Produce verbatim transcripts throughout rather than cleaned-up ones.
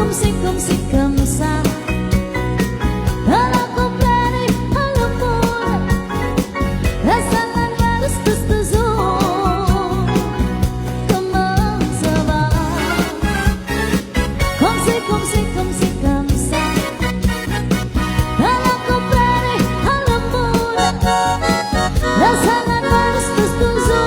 Sikum sikum sa. Talako peri alamon. Rasanan harus tustuzo. Kemeng saba. Kumsi kumsi kumsi kumsa. Talako peri alamon. Rasanan harus tustuzo.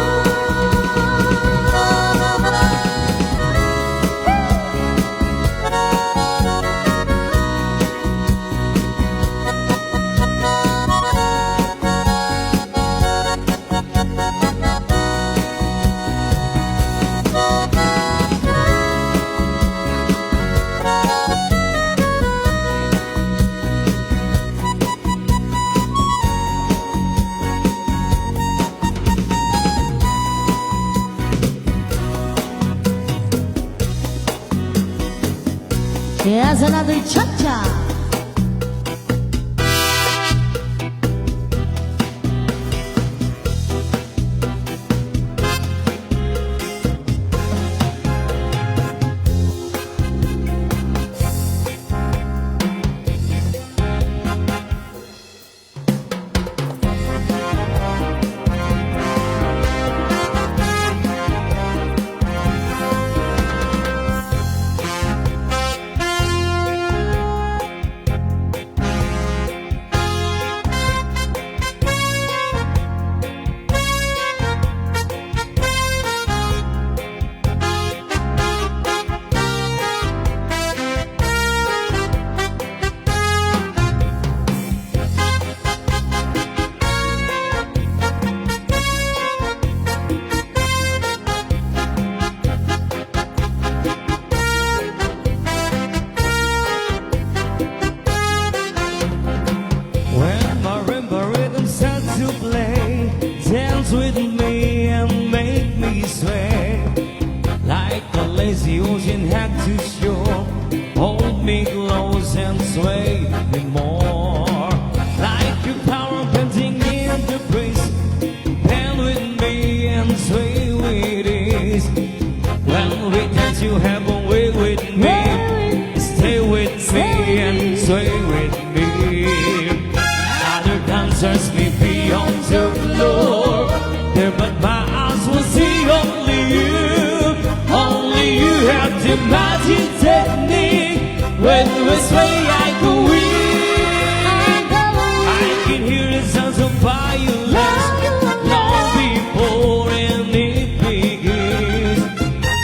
Yes, another cha-cha. When marimba rhythm starts to play, dance with me and make me sway. Like a lazy ocean had to shore, hold me close and sway me more. Like a flower bending in the breeze, bend with me and sway with ease. When we dance, you have a way with me. Stay with me and sway with me. Other dancers may be on the floor, there but my eyes will see only you. Only you have the magic technique. When we sway, I go weak. I can hear the sounds of violence long before any begins.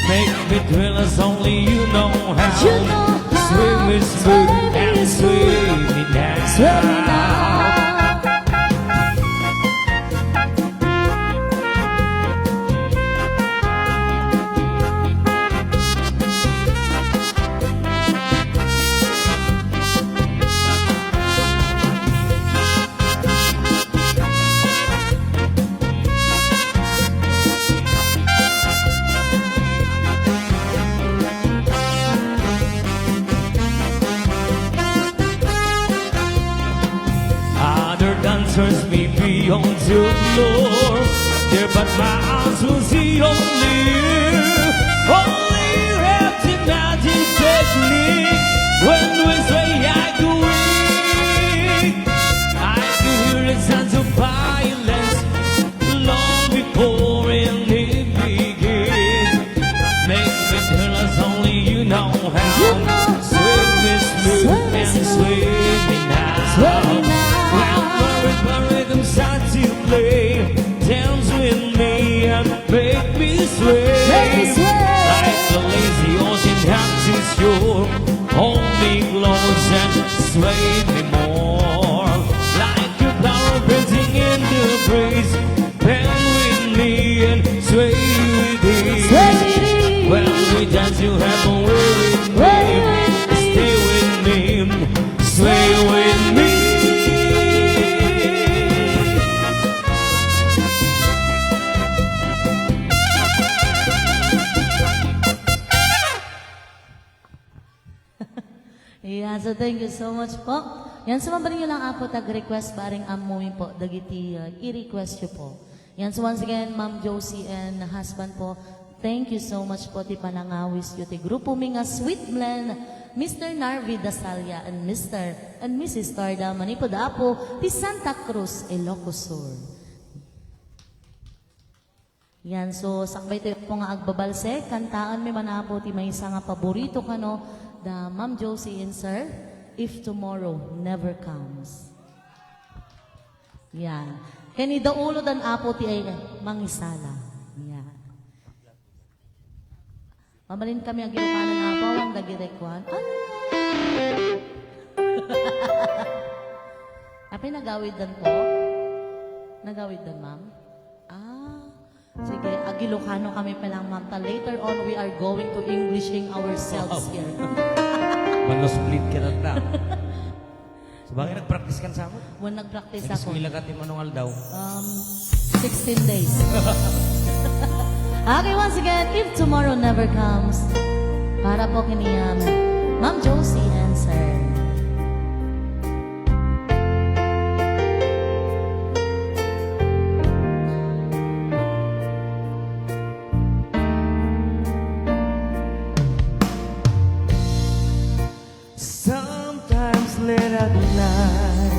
Make me thrill as only you know how. You know how. Swim me smooth and swim me now. Swim me now. Other dancers may be on the floor, there but my eyes will see only you. Only you have the magic technique. When we sway, I go weak. I can hear the sounds of violence long before any begins. Make me feel as only you know how. You know how. Swim me smooth and swim me now. Swim me now. When the rhythm starts to play, dance with me and make me sway. Make me sway. Like the lazy ocean has its shore, hold me close and sway me more. Like a flower bending in the breeze, bend with me and sway with me. Sway with me. When we dance, you have a way with me. Way with me. Stay with me, sway with me. Yeah, so thank you so much po. Yan, sumabay niyo lang, Apo, tag-request bareng ammomi po, dagiti, uh, i-request yo po. Yan, so once again, Ma'am Josie and husband po, thank you so much po ti panangawis yo ti grupo mi nga Sweet Blend. Mister Narvi Dasalia and Mister and Missus Torda manipud Apo ti Santa Cruz, Ilocos Sur. Yan, so sakbay tayo po nga agbabalse, kantaanmi man, Apo, ti maysa nga paborito kano da Ma'am Josie and Sir, If Tomorrow Never Comes. Yan. Ken idaulodan, Apo, ti ay mangisala. Yan. Mabalin kami agilokanon, Apo, awan dagiti kuan. Ay! Apay nagawiddan po? Nagawiddan, ma'am? Ah, sige, agilokano kami pa lang, ma'am. Ta later on, we are going to Englishing ourselves here. Mano-split ka na ta. Sabagay, nag-practice kan sa amin. Wen, nag-practice ako. Nag-eskwela ka ti manong aldaw? Um, sixteen days. Okay, once again, If Tomorrow Never Comes, para po kini, um, Ma'am Josie and Sir. Sometimes late at night,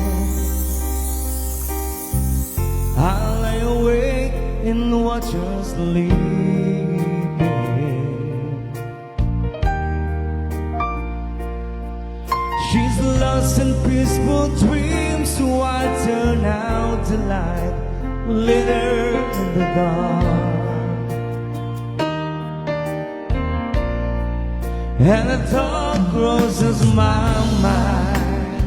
I lie awake and watch her sleeping. She's lost in peaceful dreams, so I turn out the light, let her in the dark. And a thought crosses my mind.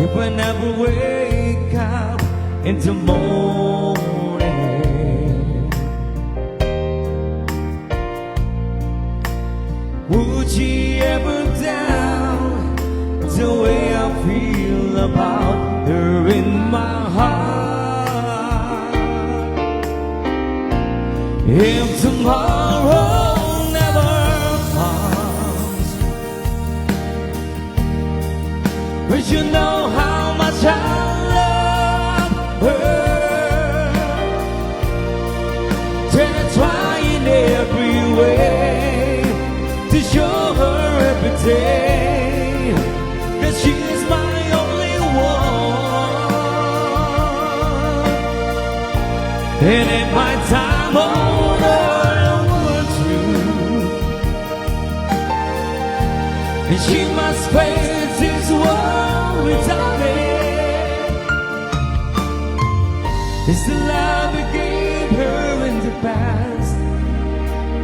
If I never wake up in the morning, would she ever doubt the way I feel about her in my heart? If tomorrow never comes, but you know how much I love her, then I try in every way to show her every day that she's my only one. And if my time on earth were through, and she must face this world without me, is the love I gave her in the past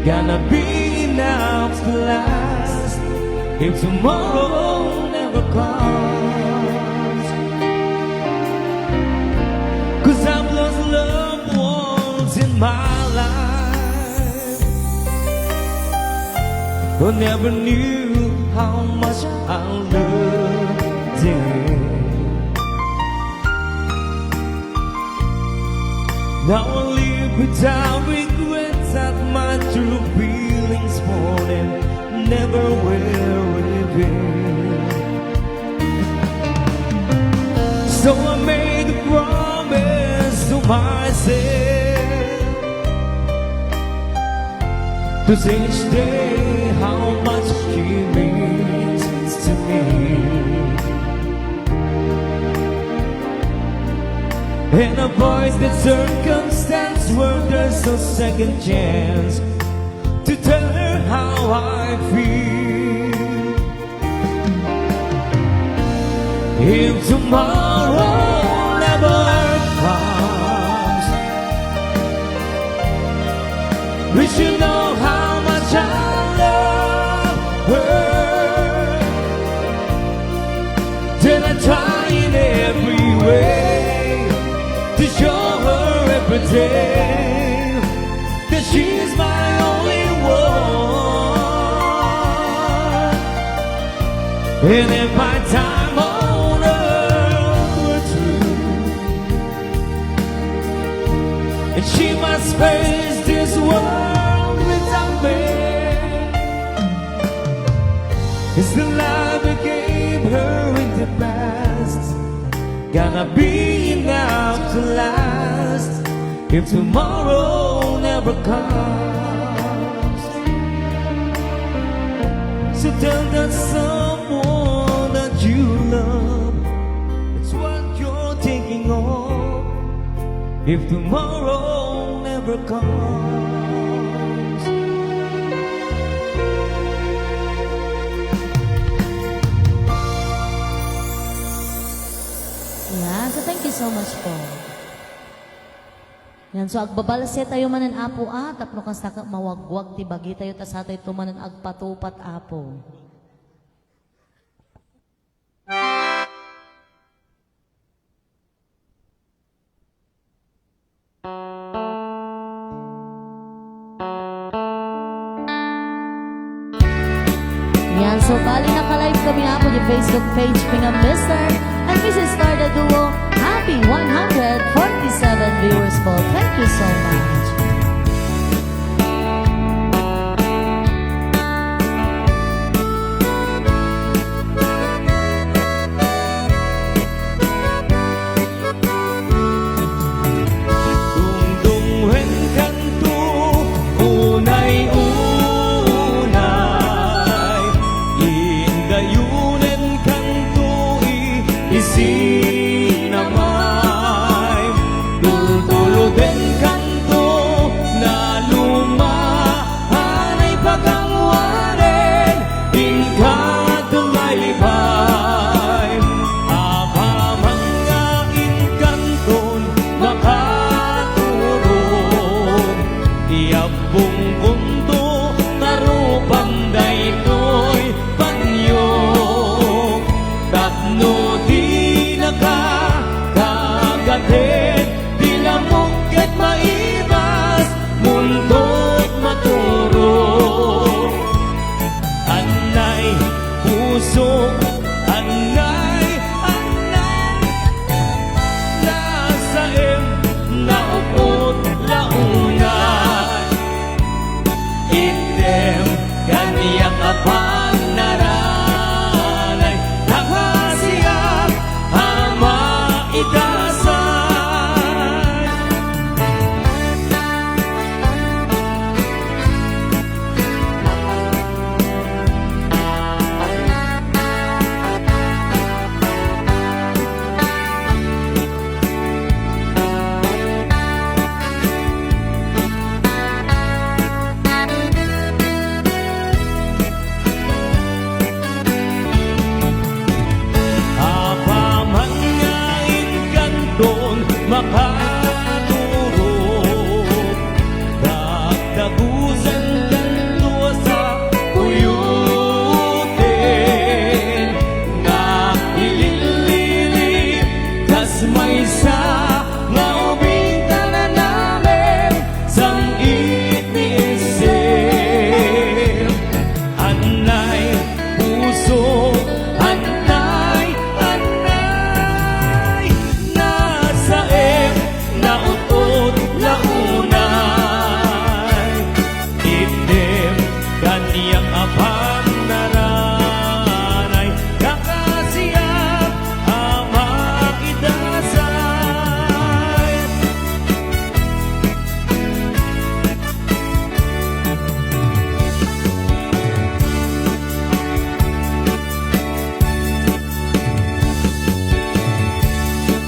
gonna be enough to last if tomorrow never comes? 'Cause I've lost loved ones in my life who never knew how much I loved them. Now I live without regret that my true feelings for them never were revealed. So I made a promise to myself to say each day how much she means to me. And avoid the circumstance where there's no second chance to tell her how I feel. If tomorrow never comes, we should know how much I love her. Then I try in every way to show her every day that she's my only one. And if my time on earth were through, and she must face this world without me, is the love I gave her in the past gonna be enough to last if tomorrow never comes? To tell that someone that you love, that's what you're thinking of. If tomorrow never comes. Yan. So, thank you so much po. Yan. So, agbabalse tayo manen, Apo, a, tapno kasta ket mawagwag ti bagitayo, ta satayo to manen agpatupat, Apo. Yan, so bali naka-live kami, Apo, di Facebook page, Pinga Mister and Missus Star, the duo. Happy one hundred forty-seven viewers po. Thank you so much. Dungdung wen kanto unay-unay, indayunen kanto i-, isinamay, tultuloden kanto na luma-, anay pagangwanen, inka tumaylipay. Apaman nga inkanton makaturog, ti abbongkonto tarupam daytoy banyo. Tapno dinaka kagaten, di lamok ket maibas, muntot maturog. Anay, puso, anay, anay, nasaem, naupot, launay. Item kaniak a panaranay, nakasiak a maidasay. Apaman nga inkanton makaturog, dagdagusan kanto a sapuyoten, nga ililili kas maysa nga ubing, kananamen sang-it ni Esel. Anay, puso, anay, anay, nasaem, naut-ot, launay. Item kaniak a panaranay, nakasiak a maidasay.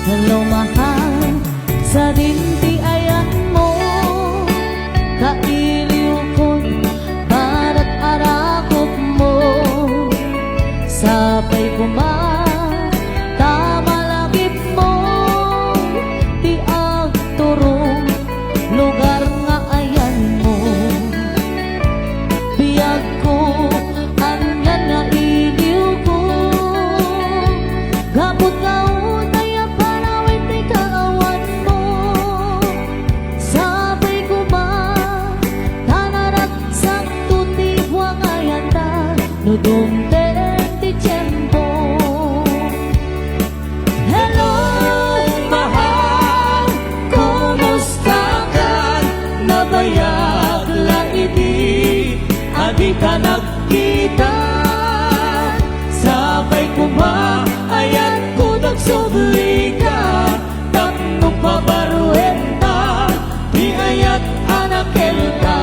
Hello, mahal, sadin ti ayanmo, kailiwkon barat arakopmo. Sapay koma ta malakipmo ti agturong lugar nga ayanmo. Biagko, ania nga iliwko, gapu ta unay a panawid ti kaawanmo. Sapay koma ta naragsak to ti buangayanta no dumteng ti tiempo. Hello, mahal, kumusta ka? Nabayag la idi a dita nagkita. Sapay koma, ayatko ta agsublika, tapno pabaruenta ti ayat a nakelka.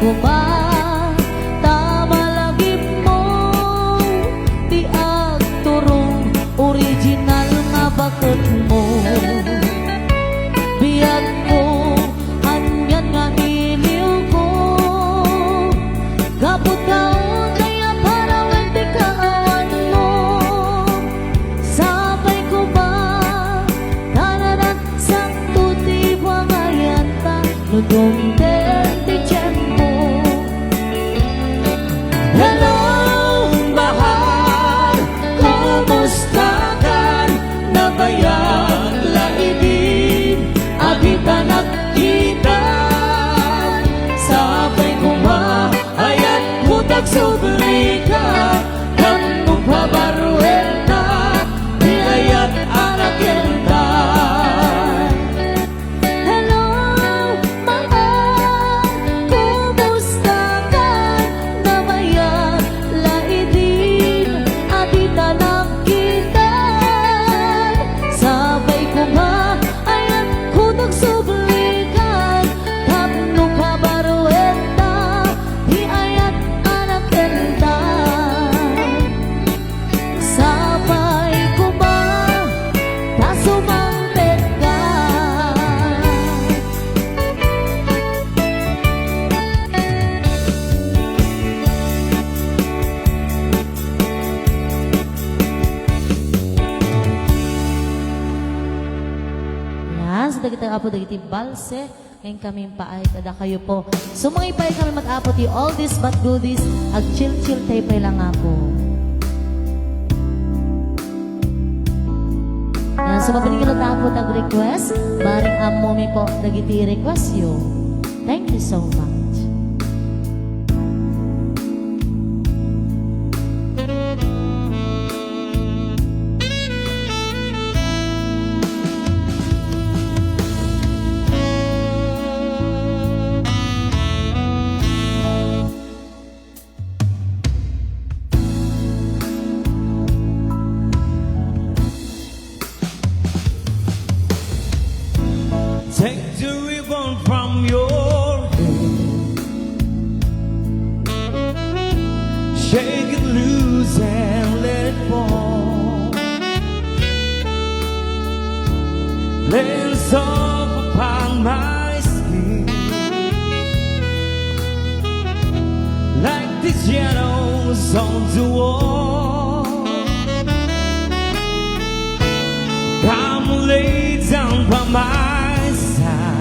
Koma, ta malagipmo ti agturong, original nga baketmo. Biagko, anian nga iliwko. Gapu ta unay a panawen ti kaawanmo. Sapay koma, ta nagsakto ti pangayatta. No dumteng ti tiempo. Hello, mahal, kumusta ka? Nabayag la idi a dita nagkita. Sapay koma, ayatko ti agsublika, tapno pabaruenta ti ayat a nakenta. Hello, mahal, kumusta ka? Nabayag la idi a dita nagkita. Sapay koma, ayatko ti agsublika, tapno pabaruenta ti ayat a nakenta. Sapay koma, ta sumangpetka. Yan, so dagiti, Apo, dagiti balse. Ngem kami impaay kadakayo po. Sumangipay kami met, Apo, ti oldies but goodies. Agchill-chill tayo pay lang, Apo. Yan, so mabalin kayo, Apo, tag-request. Barring ammomi po dagiti request yo. Thank you so much. Take the ribbon from your head. Shake it loose and let it fall. Lay yourself upon my skin, like the shadows on the wall. Come lay down by my side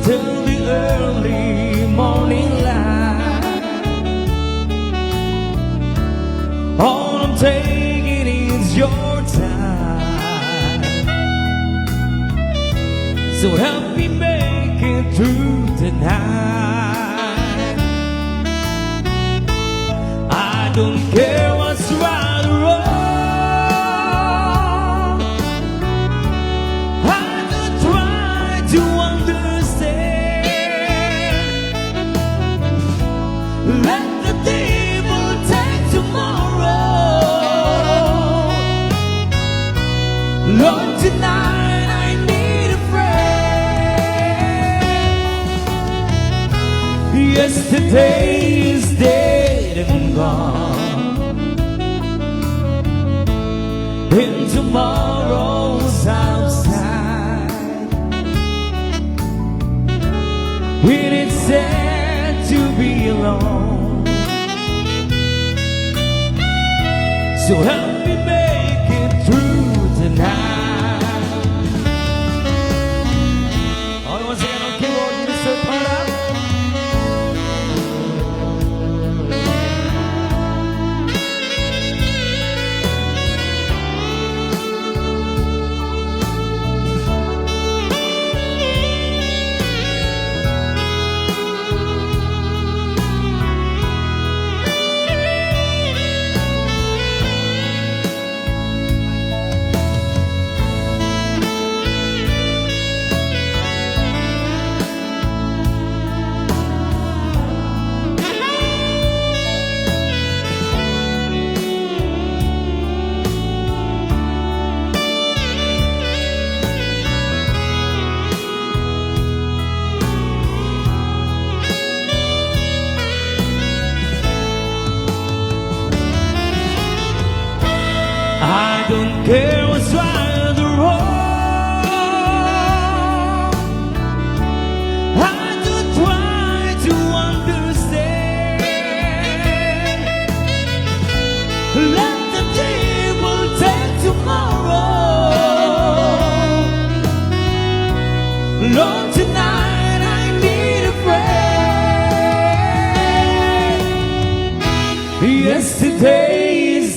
till the early morning light. All I'm taking is your time. So help me make it through the night. I don't care what's right or wrong. I don't try to understand. Let the devil take tomorrow. Lord, tonight I need a friend. Yesterday is dead and gone, and tomorrow's outside. It is sad to be alone. So help me make it through the night. All once again on keyboard, Mister Pola.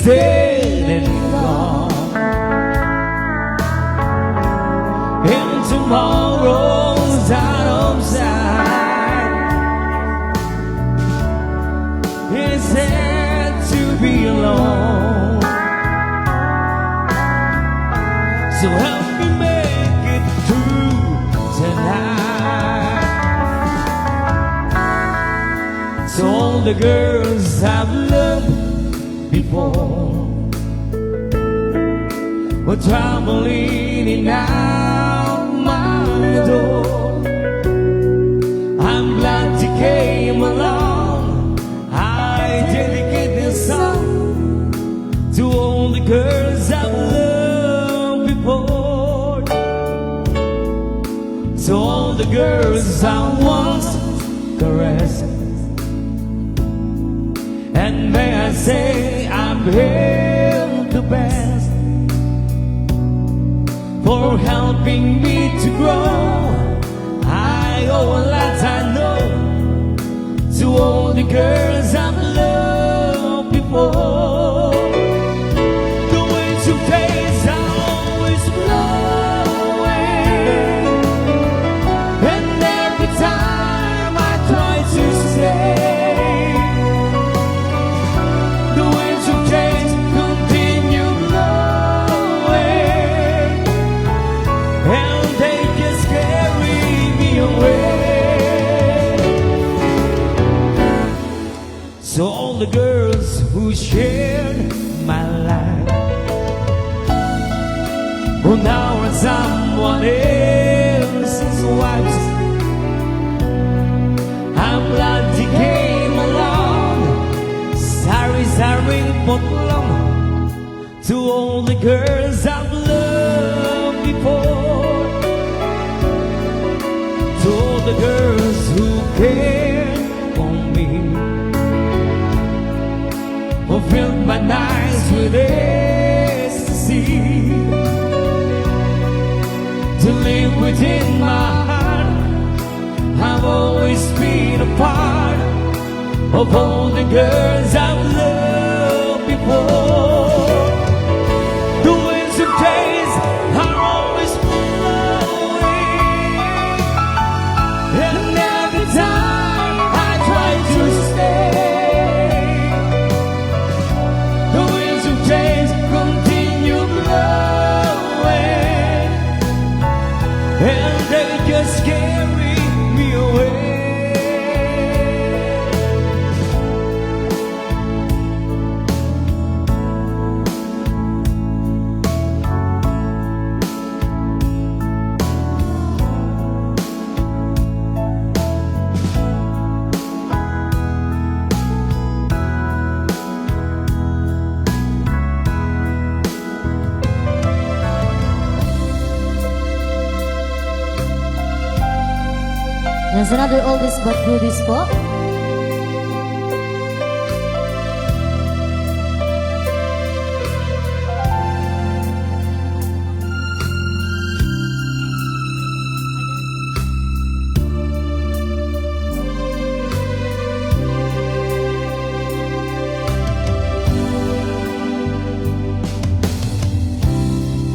fading gone. And tomorrow's out of sight. It's sad to be alone. So help me make it through tonight. To all the girls I've loved before, were traveling in and out my door. I'm glad you came along. I dedicate this song to all the girls I've loved before. To all the girls I once caressed. And may I say, I've had the best for helping me to grow. I owe a lot, I know, to all the girls I've loved before. The winds of days are always blowing, and every time I try to stay, the winds of change continue blowing, and they just carry me away. So all the girls who shared my life, who now are someone else's wives, I'm glad you came along. Sari-saring potlong to all the girls I've loved before. To all the girls who cared for me, who filled my nights with ecstasy. To live within my heart, I've always been a part of all the girls I've loved before. The winds of days are always blowing, and every time I try to stay, the winds of change continue blowing, and they just carry me away. There's another oldies but goodies po.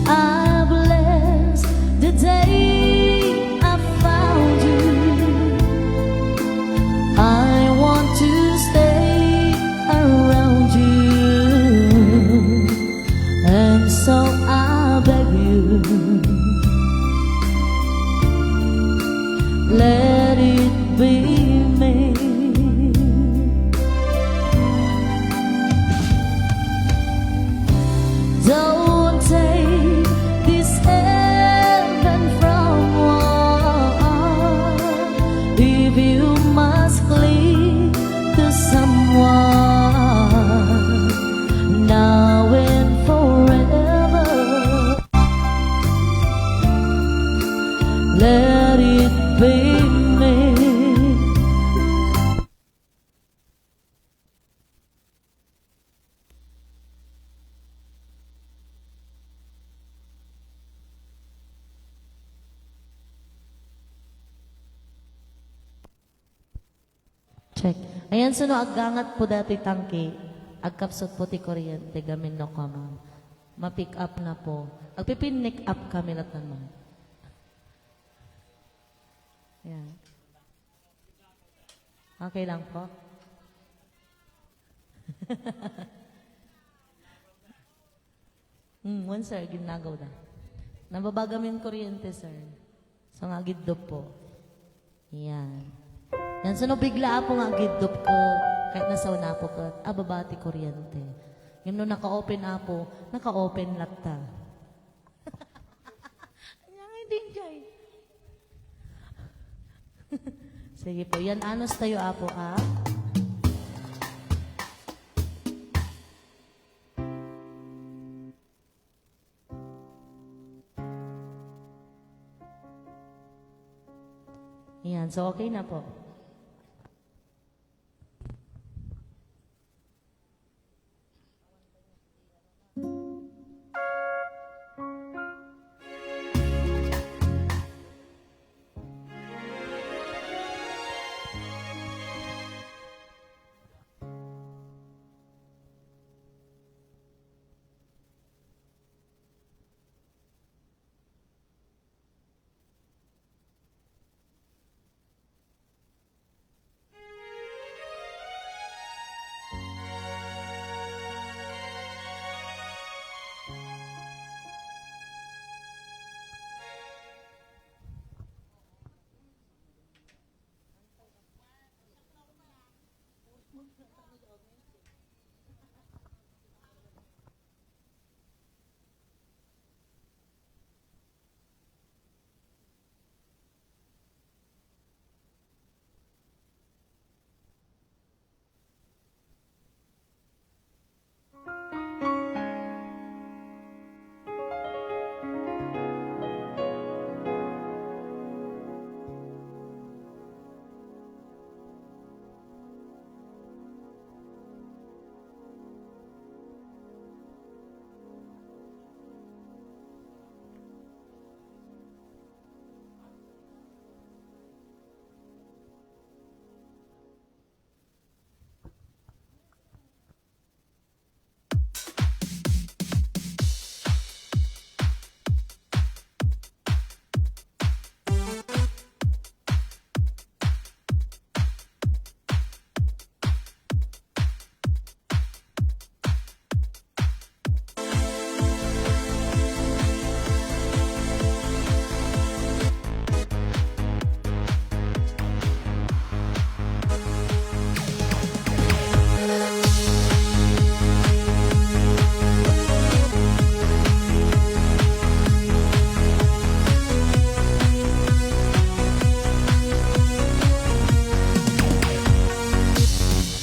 I bless the day I found you. I want to stay around you, and so I beg you, let it be me. Don't take this heaven from one. If you must cling to someone, now and forever, let it be me. Check. Ayan, so no, aggangat po dati tangke. Agkapsut po ti kuryente gamin no koma. Ma-pick up na po. Agpipin-make up kami latta, ma'am. Yan. Okay lang po. Hmm, wen, sir, ginnagaw da. Nababa gamin kuryente, sir. So, nga agiddup po. Yan. Yan, so, no bigla, apo, nga agiddup ko, kahit nasaw na po, ket ababa ti kuryente. Ngem no naka-open, apo, naka-open latta. Anya nga hindi enjoy? Sige po, yan, anos tayo, apo, ah. Yan, so okay na po.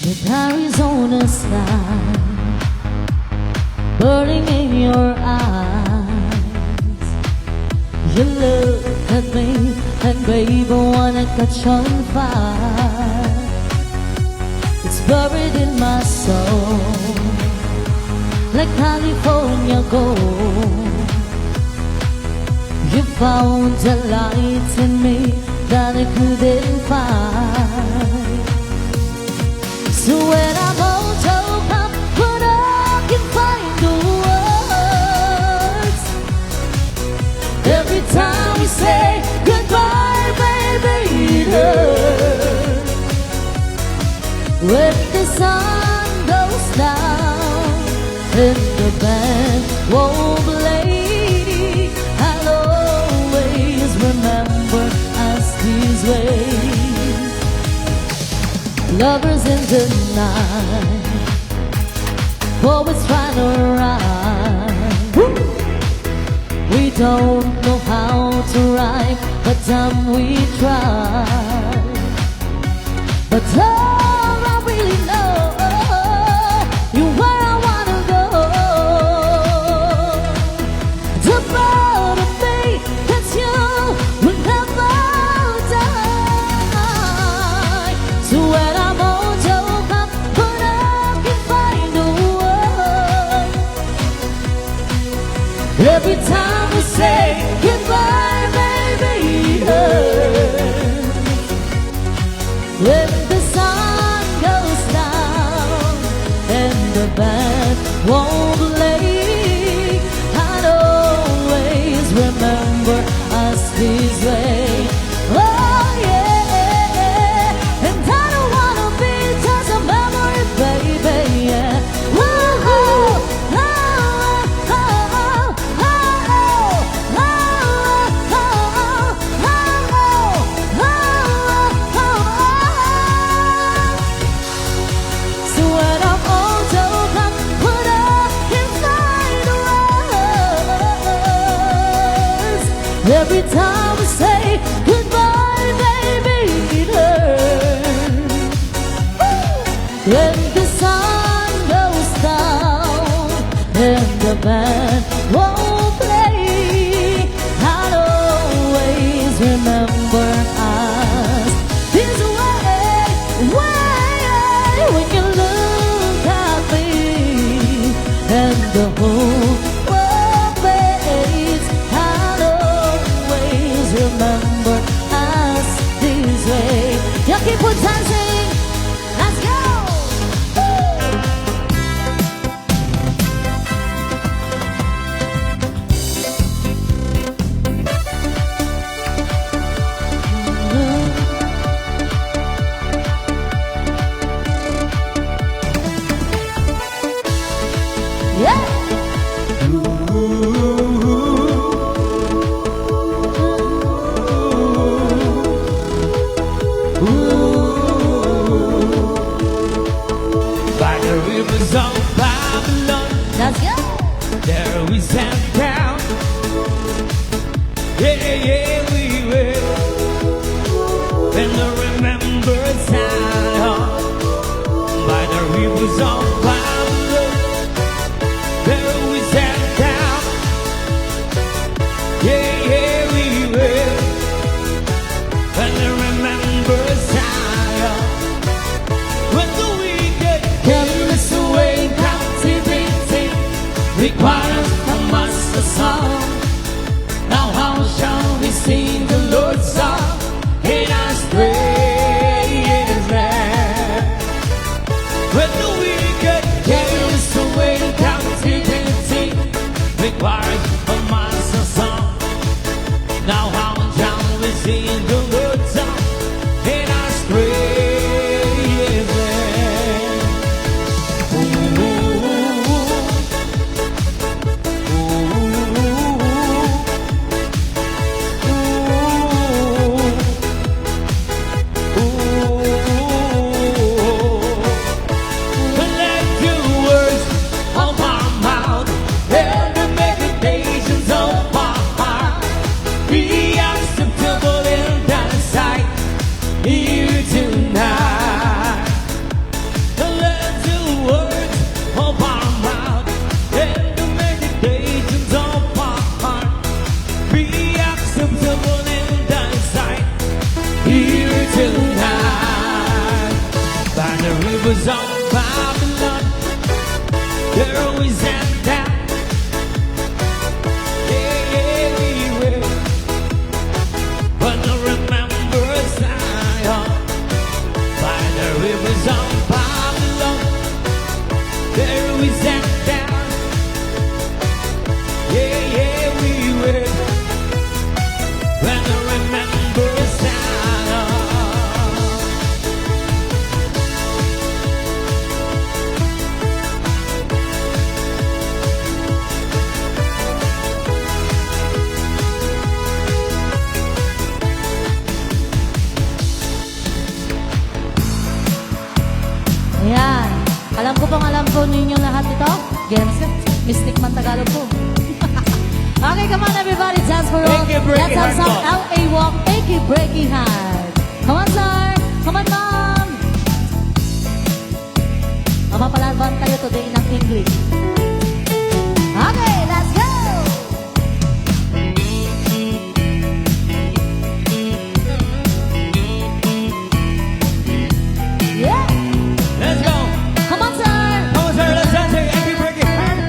With Arizona sky burning in your eyes, you look at me and, babe, I wanna catch on fire. It's buried in my soul like California gold. You found a light in me that I couldn't find. So when I'm all choked up, but I can find the words. Every time we say goodbye, baby, it hurts. When the sun goes down and the band won't play, I'll always remember us this way. Lovers in the night, poets trying to rhyme. We don't know how to rhyme, but damn, we try. But all I really know, you where I wanna go. The part of me that you will never die. So when I'm all choked up, but I can find a word. Every time we say goodbye, baby, it hurts. When the sun goes down and the Every time we say goodbye, baby, it hurts. When the sun goes down and the band won't play, I'll always remember us this way, way. When you look at me and the whole world fades, I'll always remember us this way. Y'all keep on dancing. Let's go! Woo! Yeah! By the rivers of Babylon, let's go! There we sat down. Yeah, yeah, we were. And I remember Zion. By the rivers of Babylon, there we sat down. Yeah, yeah, we were. And I remember Zion. When the wicked carry us away in captivity, requiring from us a song. Now how shall we sing the Lord's song in our strange land? When the wicked carry us away in captivity, requiring from us a song. Now how shall we sing the Lord's song in our strange land? Ooh, ooh, ooh, ooh. Ooh, ooh, ooh, ooh. Let the words of our mouth and the meditations of our heart be acceptable in thy sight here tonight. Let the words of our mouth and the meditations of our heart be acceptable in thy sight here tonight. By the rivers of Babylon, there we sat down. Yeah, yeah, we were. But I remember Zion by the rivers of Babylon. There we sat down. Yeah, yeah, we were. But I remember Zion. Ayan. Alam ko pong alam po ninyo lahat ito. Games ka. Mistake man Tagalog ko. Okay, come on everybody, dance for all. Achy breaky heart. Let's have some po. L A Walk, Achy Breaky Heart. Come on, sir. Come on, ma'am. Mapapalaban tayo today ng English. Okay, let's go! Yeah! Let's go! Come on, sir! Come on, sir, let's dance it. Achy breaky heart.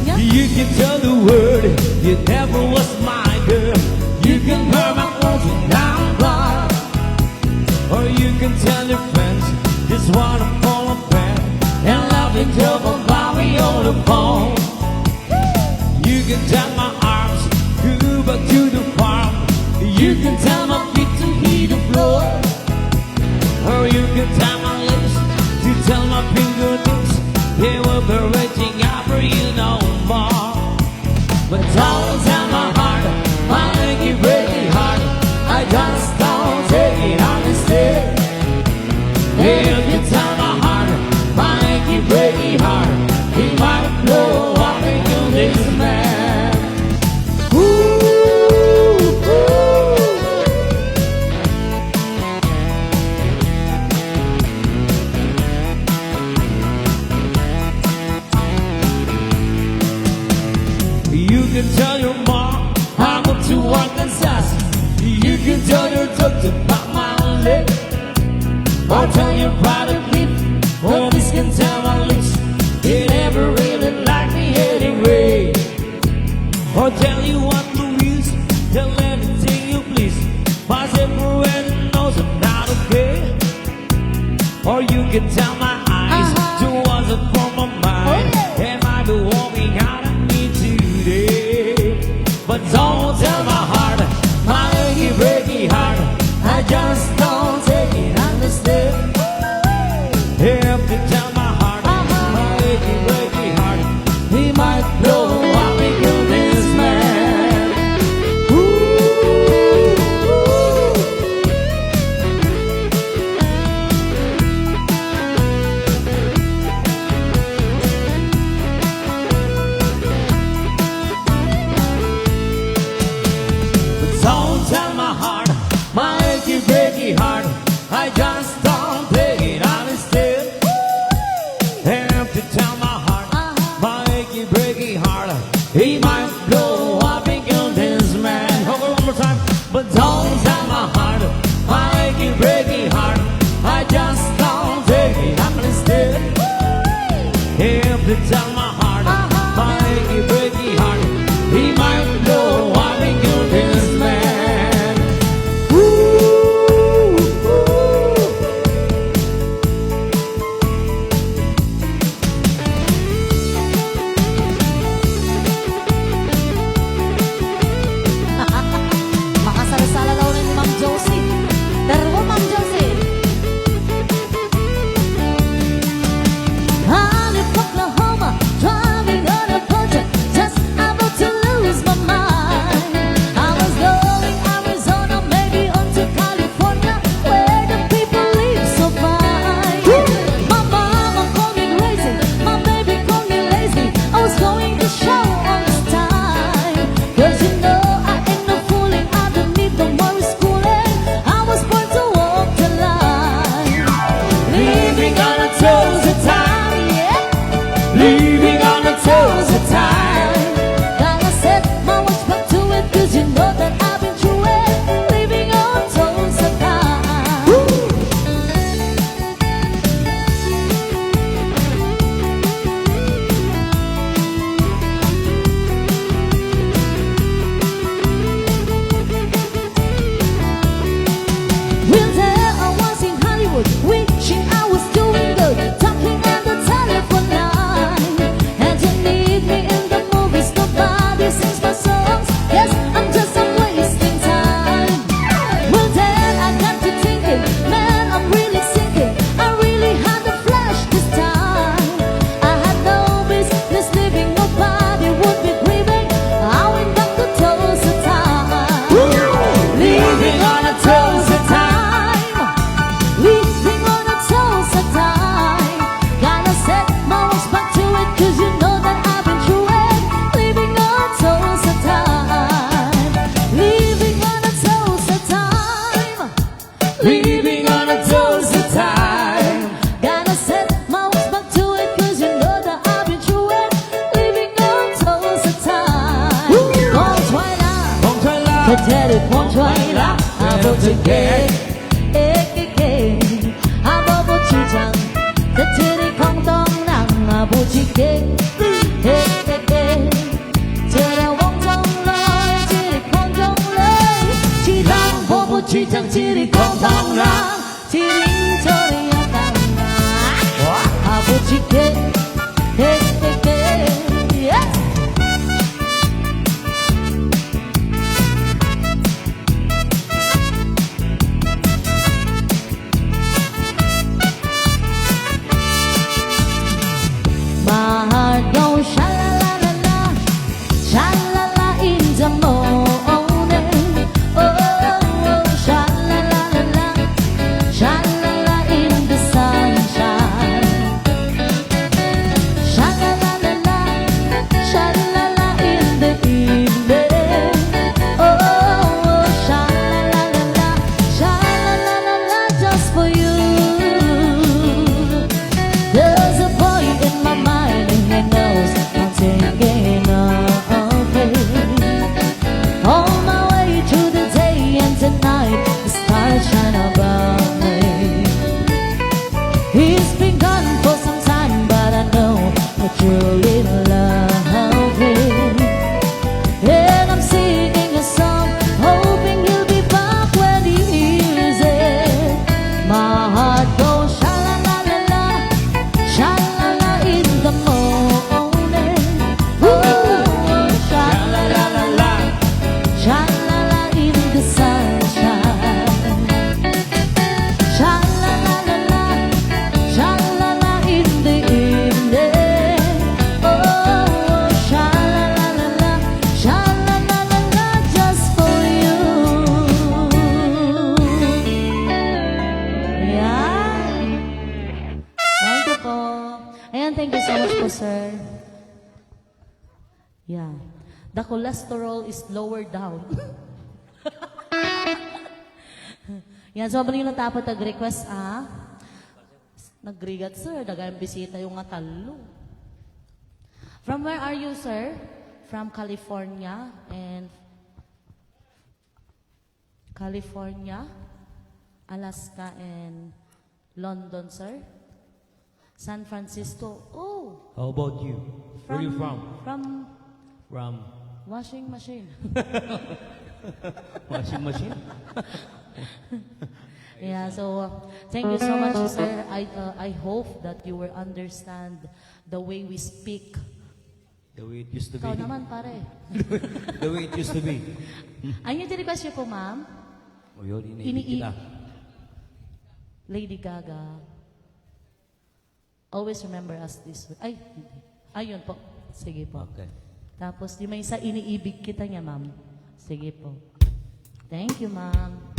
Yeah. You can tell the world you never was my girl. You can burn my clothes and I'm gone. Or you can tell your friends just wanna fall apart and laughing till the valley on the phone. You can tie my arms, go back to the farm. You can tell my feet to hit the floor. Or you can tie my lips to tell my fingertips they will be reaching out for you no more. But don't tell my heart, my achy breaky heart, I just don't take it, I'm scared. If you tell my heart, my achy breaky heart, it might blow up into this man. Ooh, You can tell your mom I moved to Arkansas. You can tell your doctor about my leg. Or tell your brother Cliff, or this can tell my lips. He never really liked me anyway. Or tell you what to use, tell anything you please. Pass it for where the nose, I'm not okay. Or you can tell my eyes, uh-huh, to what's a form of mine. Oh, yeah. Am I the walking out of me today? But don't tell my heart, my achy breaky heart. I just don't take it, understand? If you tell my heart, uh-huh, my achy breaky heart, he might blow up into this man. Ooh, ooh. But don't tell my heart, my achy breaky heart. I just don't take it, understand? Have to tell my heart, my achy breaky heart. He might blow up and kill this man. Okay, one more time. But don't tell my heart, my achy breaky heart. I just don't take it, I'm still. If you tell my heart, my achy breaky heart, he might blow up and kill this man. Ooh, ooh. Makasalsala daw ni Ma'am Josie. Pero Ma'am Josie. I left Oklahoma, driving on a project, just about to lose my mind. I was going Arizona, maybe on to California, where the people live so fine. My mama called me crazy, my baby called me lazy. I was going to show all this time. 'Cause you know I ain't no fooling, I don't need no more schooling. I was born to walk the line. Living on a toes of time, yeah. Living on a toes of time. Gotta set my watch back to it, 'cause you know that I've been through it. Living on toes of time. Well, there I was in Hollywood, wishing I was doing good, talking on the telephone line. And you need me in the movies, nobody sings my songs. Yes, I'm just, I'm wasting time. Well, then I got to thinking, man, I'm really sinking. I really had a flash this time. I had no business living, nobody would be grieving. I went back to Tulsa time. Living on a Tulsa time. Living on a Tulsa time. Gotta set my ways back to it, 'cause you know that I've been through it. Living on Tulsa time. Living on a Tulsa time. Living on a Tulsa time. Gotta set my ways back to it, 'cause you know that I've been through it. Living on Tulsa time. Woo! Kong Twyla. Kong Twyla. Kateri Kong Twyla. Abo chike. Eh, eh, eh. Abo bo chijang. Kateri Kong Tong Nang. Abo chike. Eh, eh, eh. Chira Wong Tong Lo. Chiri Kong Tong Lo. Chirang bo bo chijang. Chiri Kong Tong Nang. Chiring choriatang. Abuchike. Hey, hey, hey. Yes. My heart goes sha-la-la-la-la, sha-la-la in the morning. Oh, oh, sha-la-la-la-la, sha-la-la in the sunshine. Truly loving. And I'm singing a song, hoping you'll be back when the year's end. My heart goes sha la la la la, sha la la in the morning. Ooh, sha la la la la, sha la la in the sunshine. Sha la la la la, sha la la in the evening. Oh, sha la la la la, sha la la la la, just for you. Yan. Thank you po. Ayan, thank you so much po, sir. Yeah. The cholesterol is lower down. Yan, so, abali na tapos nag-request, ah. Nagrigat, sir. Dagan bisita yung nga talo. From where are you, sir? From California and California, Alaska, and London, sir. San Francisco. Oh, How about you? Where you from? From from? From washing machine. Washing machine? Yeah, so, uh, thank you so much, sir. I, uh, I hope that you will understand the way we speak. The way it used to be. Ikaw naman, pare. The way it used to be. Ano yung request niyo po, ma'am? O yun, iniibig Iniib- kita. Lady Gaga. Always remember us this way. Ay, hindi. Ayun po. Sige po. Okay. Tapos, yung may isa, iniibig kita niya, ma'am. Sige po. Thank you, ma'am.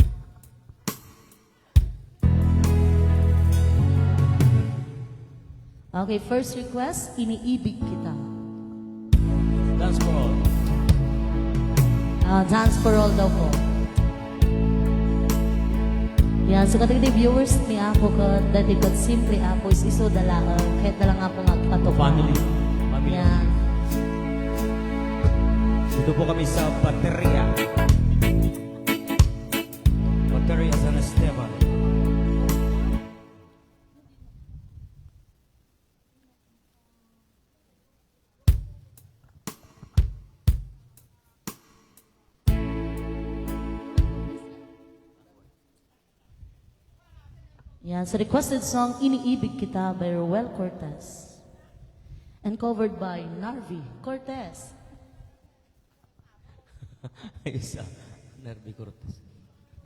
Okay, first request, iniibig kita. Dance for all. Ah, dance for all daw po. Yan, so kadagiti viewers ni Apo ket dati ket simple Apo is isu da laeng, ket da lang Apo nga agpatupa. Family. Family. Yan. Dito po kami sa Bateria. Bateria San Esteban. Yan, sa requested song, Iniibig Kita by Roel Cortez. And covered by Narvi Cortez. Ayos, ah. Narvi Cortez.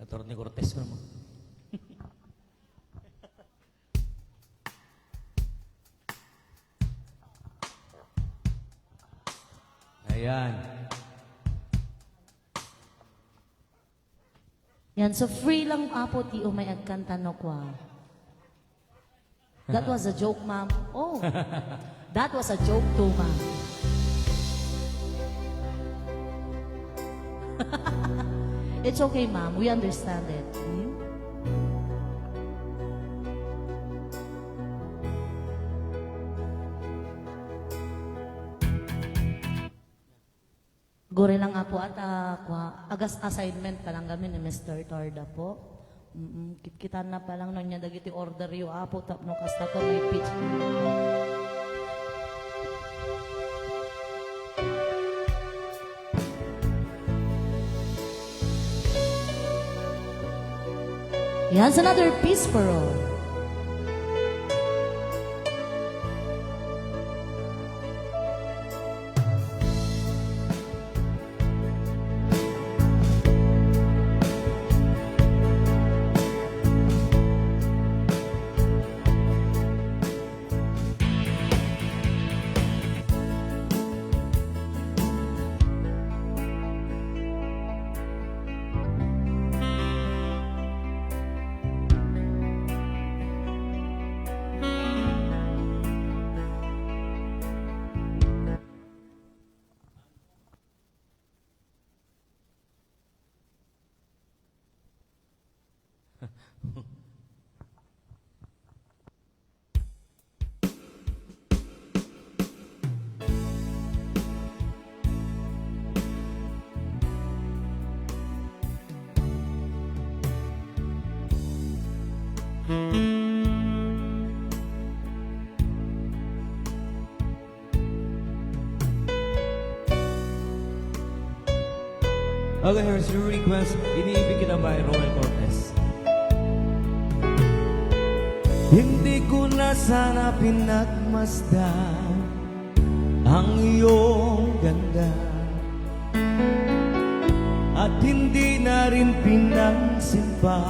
Attorney Cortez pa naman. Ayan. Yan, so free lang, Apo, ti umay agkanta no kua. That was a joke, ma'am. Oh, that was a joke too, ma'am. It's okay, ma'am. We understand it. Hmm? Guri lang, Apo, at, ah, kua-, agas assignment pa lang kami ni Mister Torda po. Mm-mm. Kitkitan na pa lang no nia dagiti order yo, Apo, tapno kasta ka may pitch. Yes, another piece for all. Okay, here's your request. Iniibig Kita by Roel Cortez. Hindi ko na sana pinagmasdan ang iyong ganda, at hindi na rin pinansin pa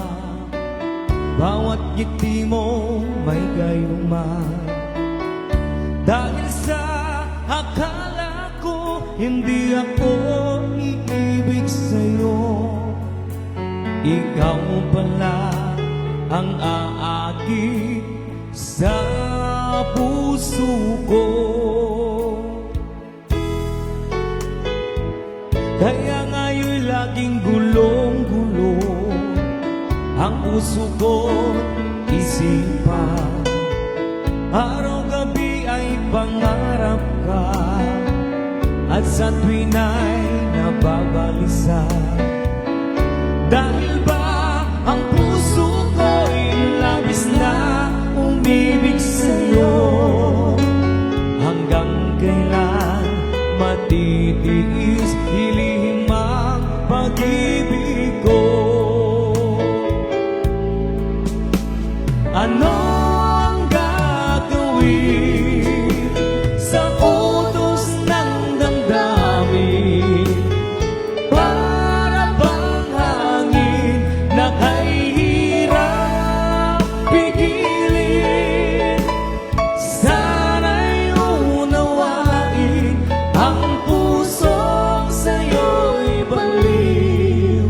bawat ngiti mo may gayuma. Dahil sa akala ko, hindi ako iibig sa'yo. Ikaw pala ang aagi sa puso ko. Kaya nga'y laging gulong-gulo ang puso ko't isipan. Araw-gabi ay pangarap ka, at sa tuwina'y nababalisa. Dahil ba ang puso ko'y labis na umibig sa'yo? Hanggang kailan matitiis ilihim ang pag-ibig ko? Ano ang gagawin sa utos ng damdamin? Para bang hangin na kahirap pigilin. Sana'y unawain ang pusong sa'yo'y baliw.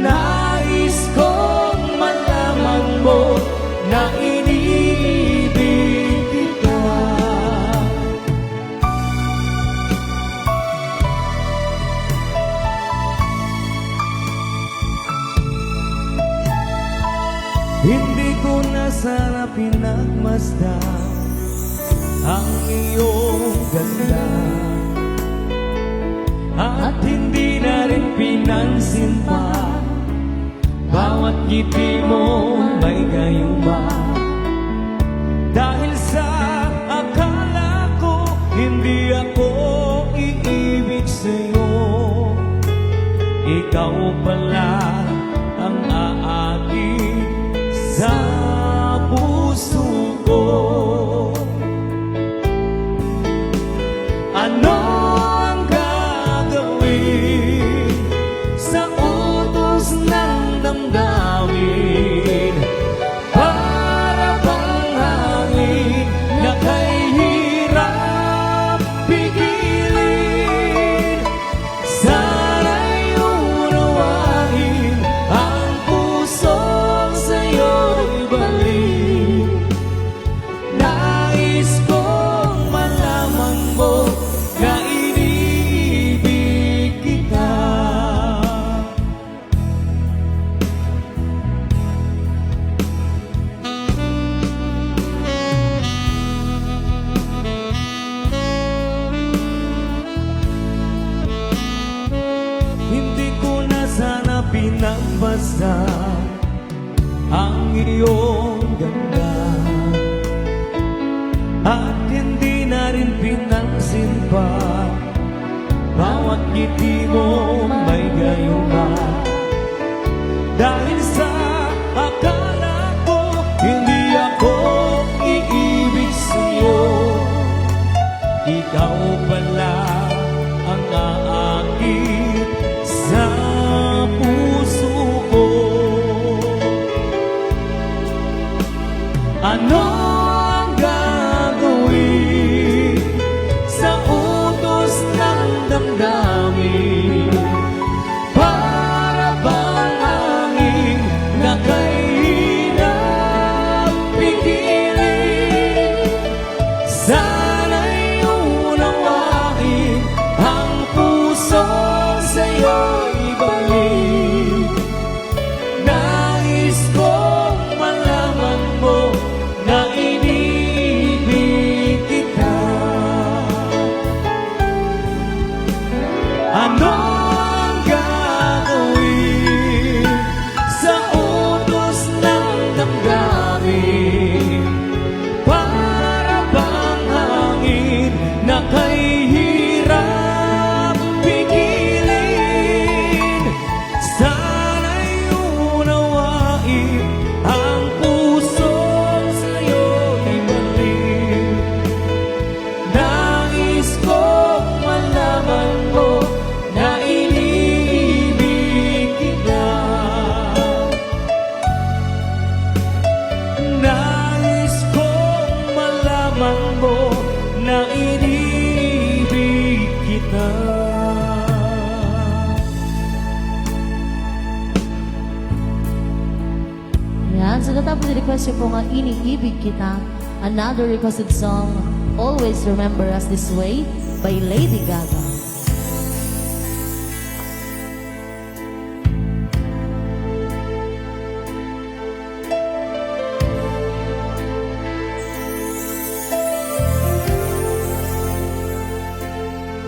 Nais kong malaman mo na iniibig kita. Hindi ko na sana pinagmasdan ang iyong ganda, at hindi na rin pinansin pa bawat ngiti mo may gayuma. Dahil sa akala ko, hindi ako iibig sa'yo. Ikaw pala ang aagi sa puso ko. Ano ang gagawin sa utos ng damdamin? Para bang hangin na kahirap pigilin. Sana'y unawain ang pusong sa'yo'y baliw. Nais kong malaman mo na iniibig kita. Hindi ko na sana pinagmasdan ang iyong ganda, at hindi na rin pinansin pa bawat ngiti mo may gayuma. Dahil sa akala ko, hindi ako iibig sa'yo. Ikaw pala ang aakit sa puso ko. Ano ang gagawin sa utos ng damdamin? Para bang hangin na kahirap pigilin. Sana'y unawain ang puso sa'yo'y balik. Nais kong malaman mo na iniibig kita. Ano ang gagawin sa utos ng damdamin? Para bang hangin na kahirap pigilin. Inibig kita. Yan. So, natapos the request niyo po nga Iniibig Kita. Another requested song, Always Remember Us This Way by Lady Gaga.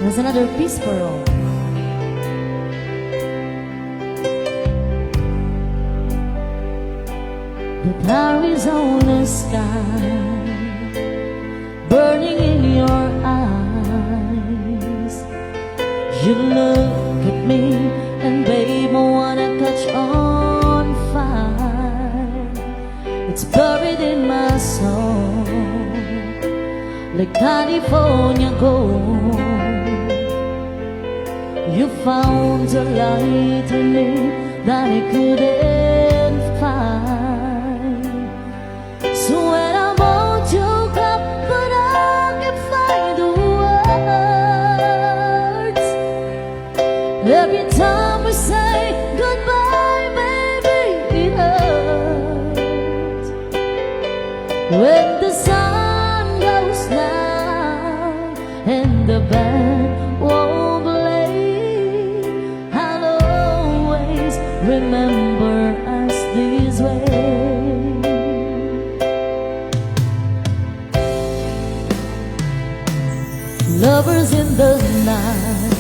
There's another piece for all. The there is only sky burning in your eyes. You look at me and babe, I wanna catch on fire. It's buried in my soul, like California gold. You found a light in me that I couldn't find. So when I want you, come, but I can find the words. Every time we say goodbye, baby, it hurts. When the sun goes down and the band won't play, I'll always remember us this way. Lovers in the night,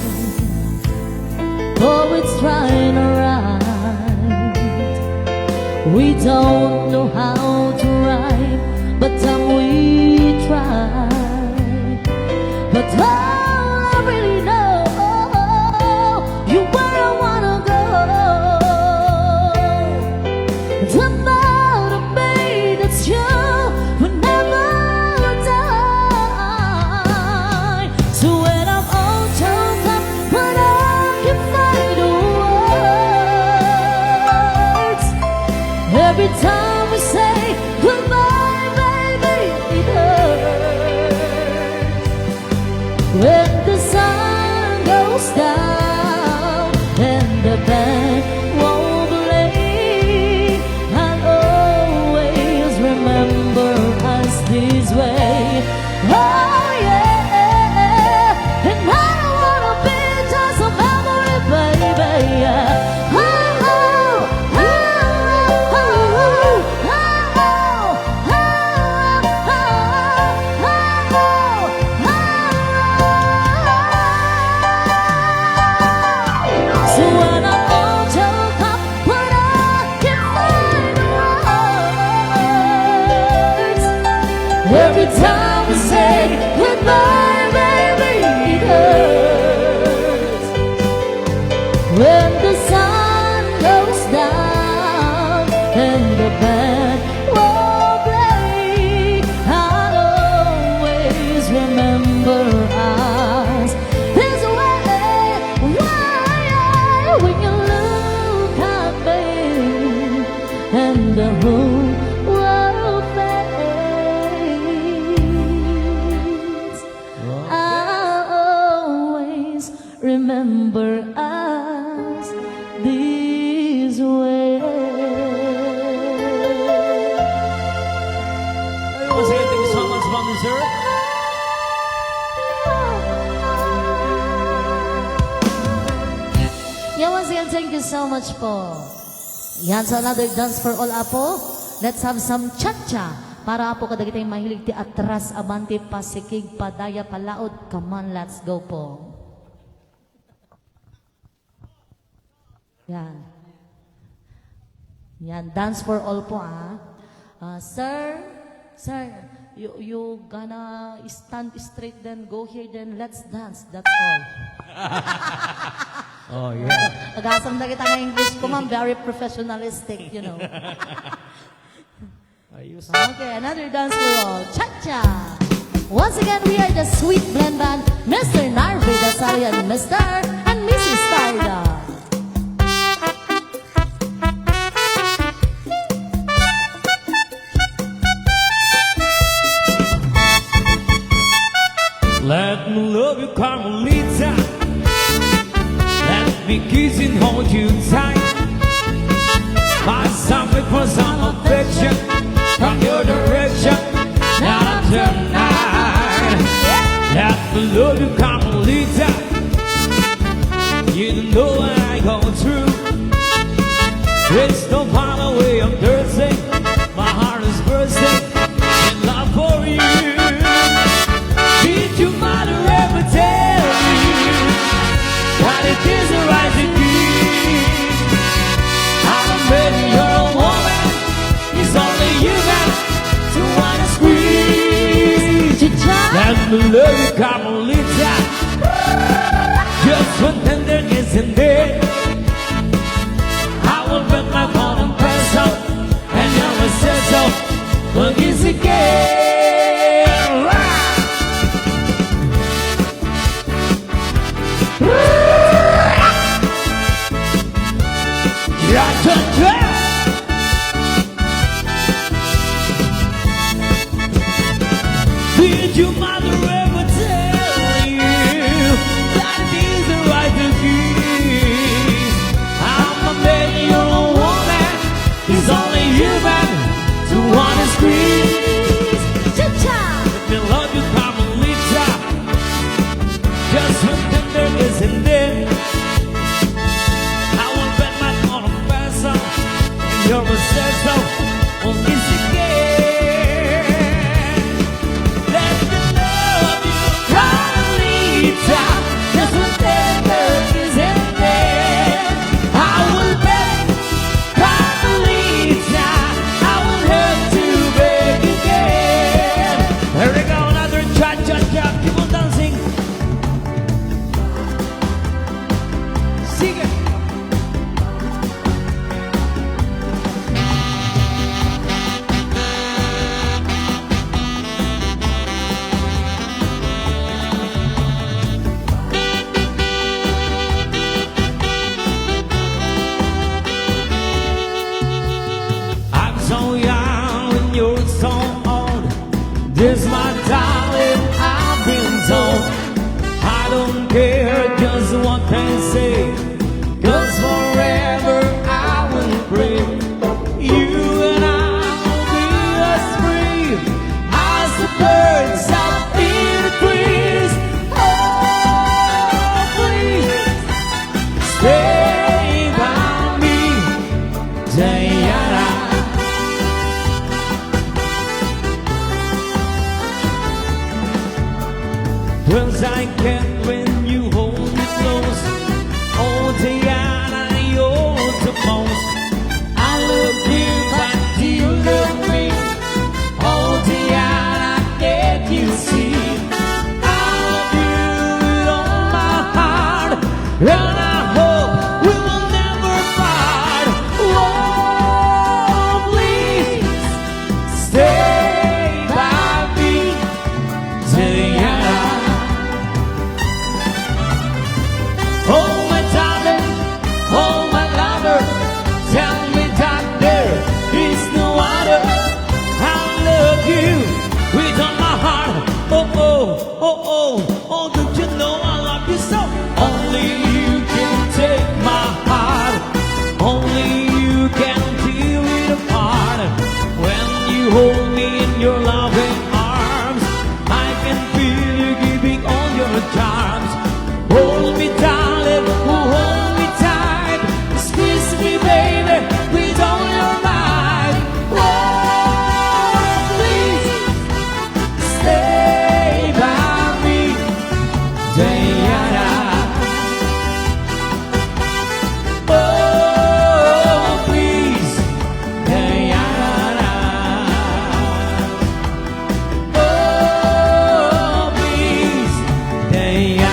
poets trying to write. We don't know how to rhyme, but then we try. But all I really know, you where I wanna go. The thought of me, that's you, will never die. So when I'm all choked up, but I can find the words. Every time we say goodbye, baby, it hurts. When the sun goes down and the band won't play, I'll always remember us this way. Oh yeah, and I don't wanna be just a memory, baby. Oh, oh, oh, oh, oh, oh. So when I'm all choked up, but I can find the words. Every time we say goodbye, baby, it hurts. When the sun goes down and the band won't play, I'll always remember us this way. Why, when you look at me and the whole world fades, I'll always remember us this way. Once again, thank you so much, Mommy, sir. Yeah, once again, thank you so much po. Yan, so another dance for all, apo. Let's have some cha-cha para, apo, kadagiti mahilig ti atras, abante, pasikig, padaya, palaod. Come on, let's go po. Yan. Yan, dance for all po, ah. Ah, sir, sir, you, you gonna stand straight then, go here then, let's dance. That's all. Oh, yeah. Agasam na kita nga English ko, ma'am. Very professionalistic, you know. Ayos, ha? Okay, another dance for all. Cha-cha! Once again, we are the Sweet Blend Band, Mister Narvi Dasario and Mister and Missus Tarda. Let me love you, Carmelita. Let me kiss and hold you tight. My sacrifice and affection from your direction, not tonight. Let me love you, Carmelita. You don't know what I go through. It's the final way I'm thirsty. My heart is bursting in love for you. Did your mother ever tell you that it is the right to give? I'm a man, you're a woman. It's only human to wanna squeeze. Cha-cha. Let me love you, Carmelita. Just one tender kiss and then I will bet my phone and peso, and never said so. Look easy, girl. Cha-cha-cha. Did your mother ever tell you that it is the right to give? I'm a man, you're a woman. It's only human to wanna squeeze. Cha-cha! Let me love you, Carmelita. Just one tender kiss and then I will bet my phone and peso, and your possessor will kiss again. Let me love you, Carmelita. Just one tender kiss and then I will bet, Carmelita, I will have to beg again. Here we go, another cha-cha-cha. Keep on dancing. Sige. I'm so young and you're so old. This, my darling, I've been told. I don't care just what they say, 'cause forever I will pray. You and I will be as free as the birds up in the trees. Oh, please stay by me, Diana. 'Cause I can't when you hold me close. Oh, Diana, you're the most. I love you, but do you love me? Oh, Diana, can't you see? I love you with all my heart, and I hope we will never part. Oh, please stay by me, Diana. Oh, my darling, oh, my lover, tell me that there is no other. I love you with all my heart. Oh, oh, oh, oh, oh, don't you know I love you so? Only you can take my heart. Only you can tear it apart. When you hold me in your loving arms, I can feel you giving all your charms. Hold me, darling, hold me tight. Squeeze me, baby, with all your might. Oh, please stay by me, Diana. Oh, please, Diana. Oh, please, Diana.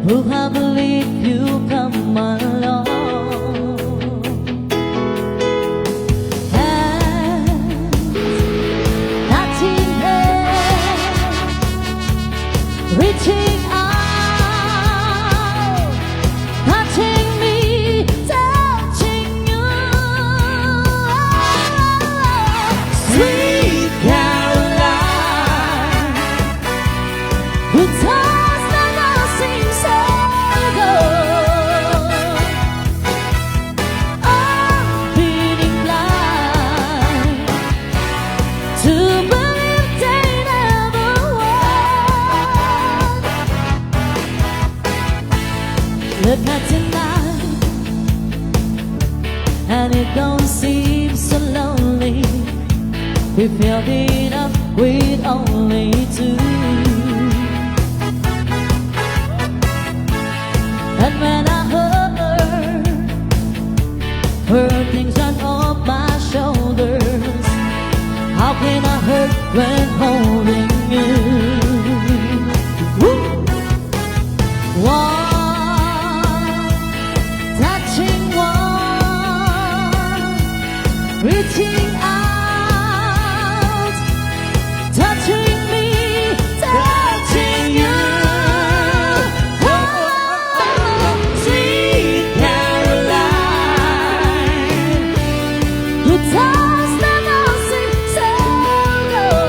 Oh, I believe you come along. Hands touching hands, reaching out, touching me, touching you. Sweet Caroline, who does not know seem so good. I'm feeling blind to believe they never would. Look at tonight, and it don't seem so lonely. We filled it up with only two. And when I hurt, hurting's on all my shoulders. How can I hurt when holding you? Woo! One touching one, reaching out, touching me, touching you. Oh, sweet Caroline, who does not know seem so good.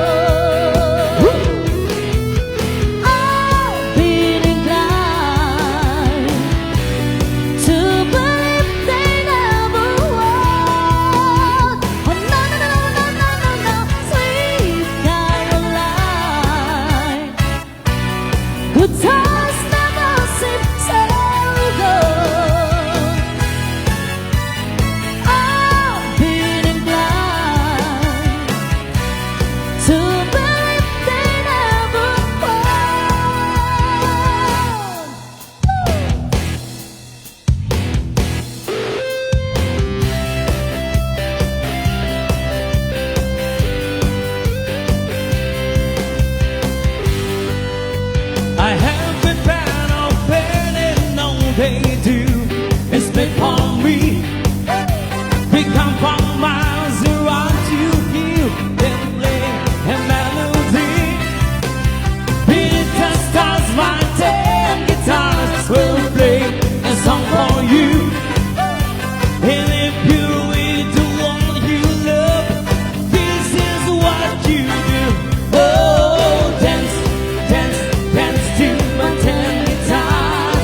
I've been inclined to believe they never would. Oh, no, no, no, no, no, no, no, sweet Caroline, who does never seem so good. I've been inclined to believe they never would. I have been fan of pain and all they do is make for me. We come from miles around to you and play a melody. Beneath the stars, my ten guitars will play a song for you. And if you really do what you love, this is what you do. Oh, dance, dance, dance to my ten guitars.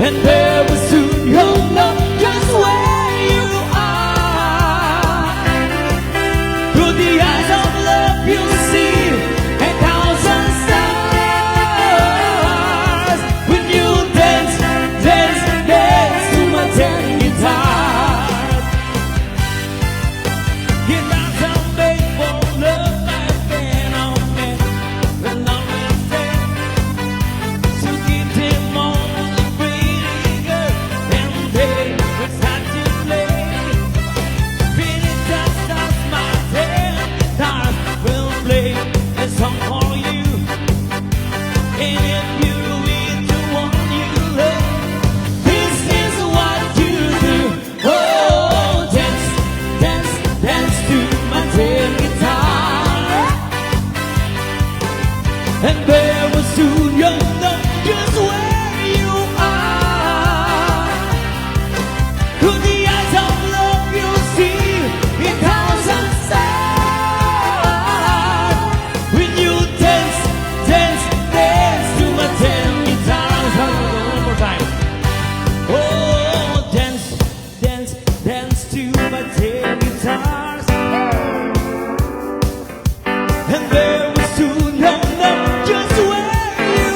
And very soon you'll know just where you are. Through the eyes of love you'll see a thousand stars. When you dance, dance, dance to my ten guitars. Guitars are made for love, I cannot make the numbers stay. To give them all a pretty girl, and they will start to play. Beneath the stars, my ten guitars will play a song for you. And if you really do what you love, this is what you do. Oh, dance, dance, dance to my ten guitar. And very soon you'll know just where you are. Through the eyes of love you'll see a thousand stars. When you dance, dance, dance to my ten guitars. One more time. Oh, dance, dance, dance to my ten guitars. And very soon you'll know just where you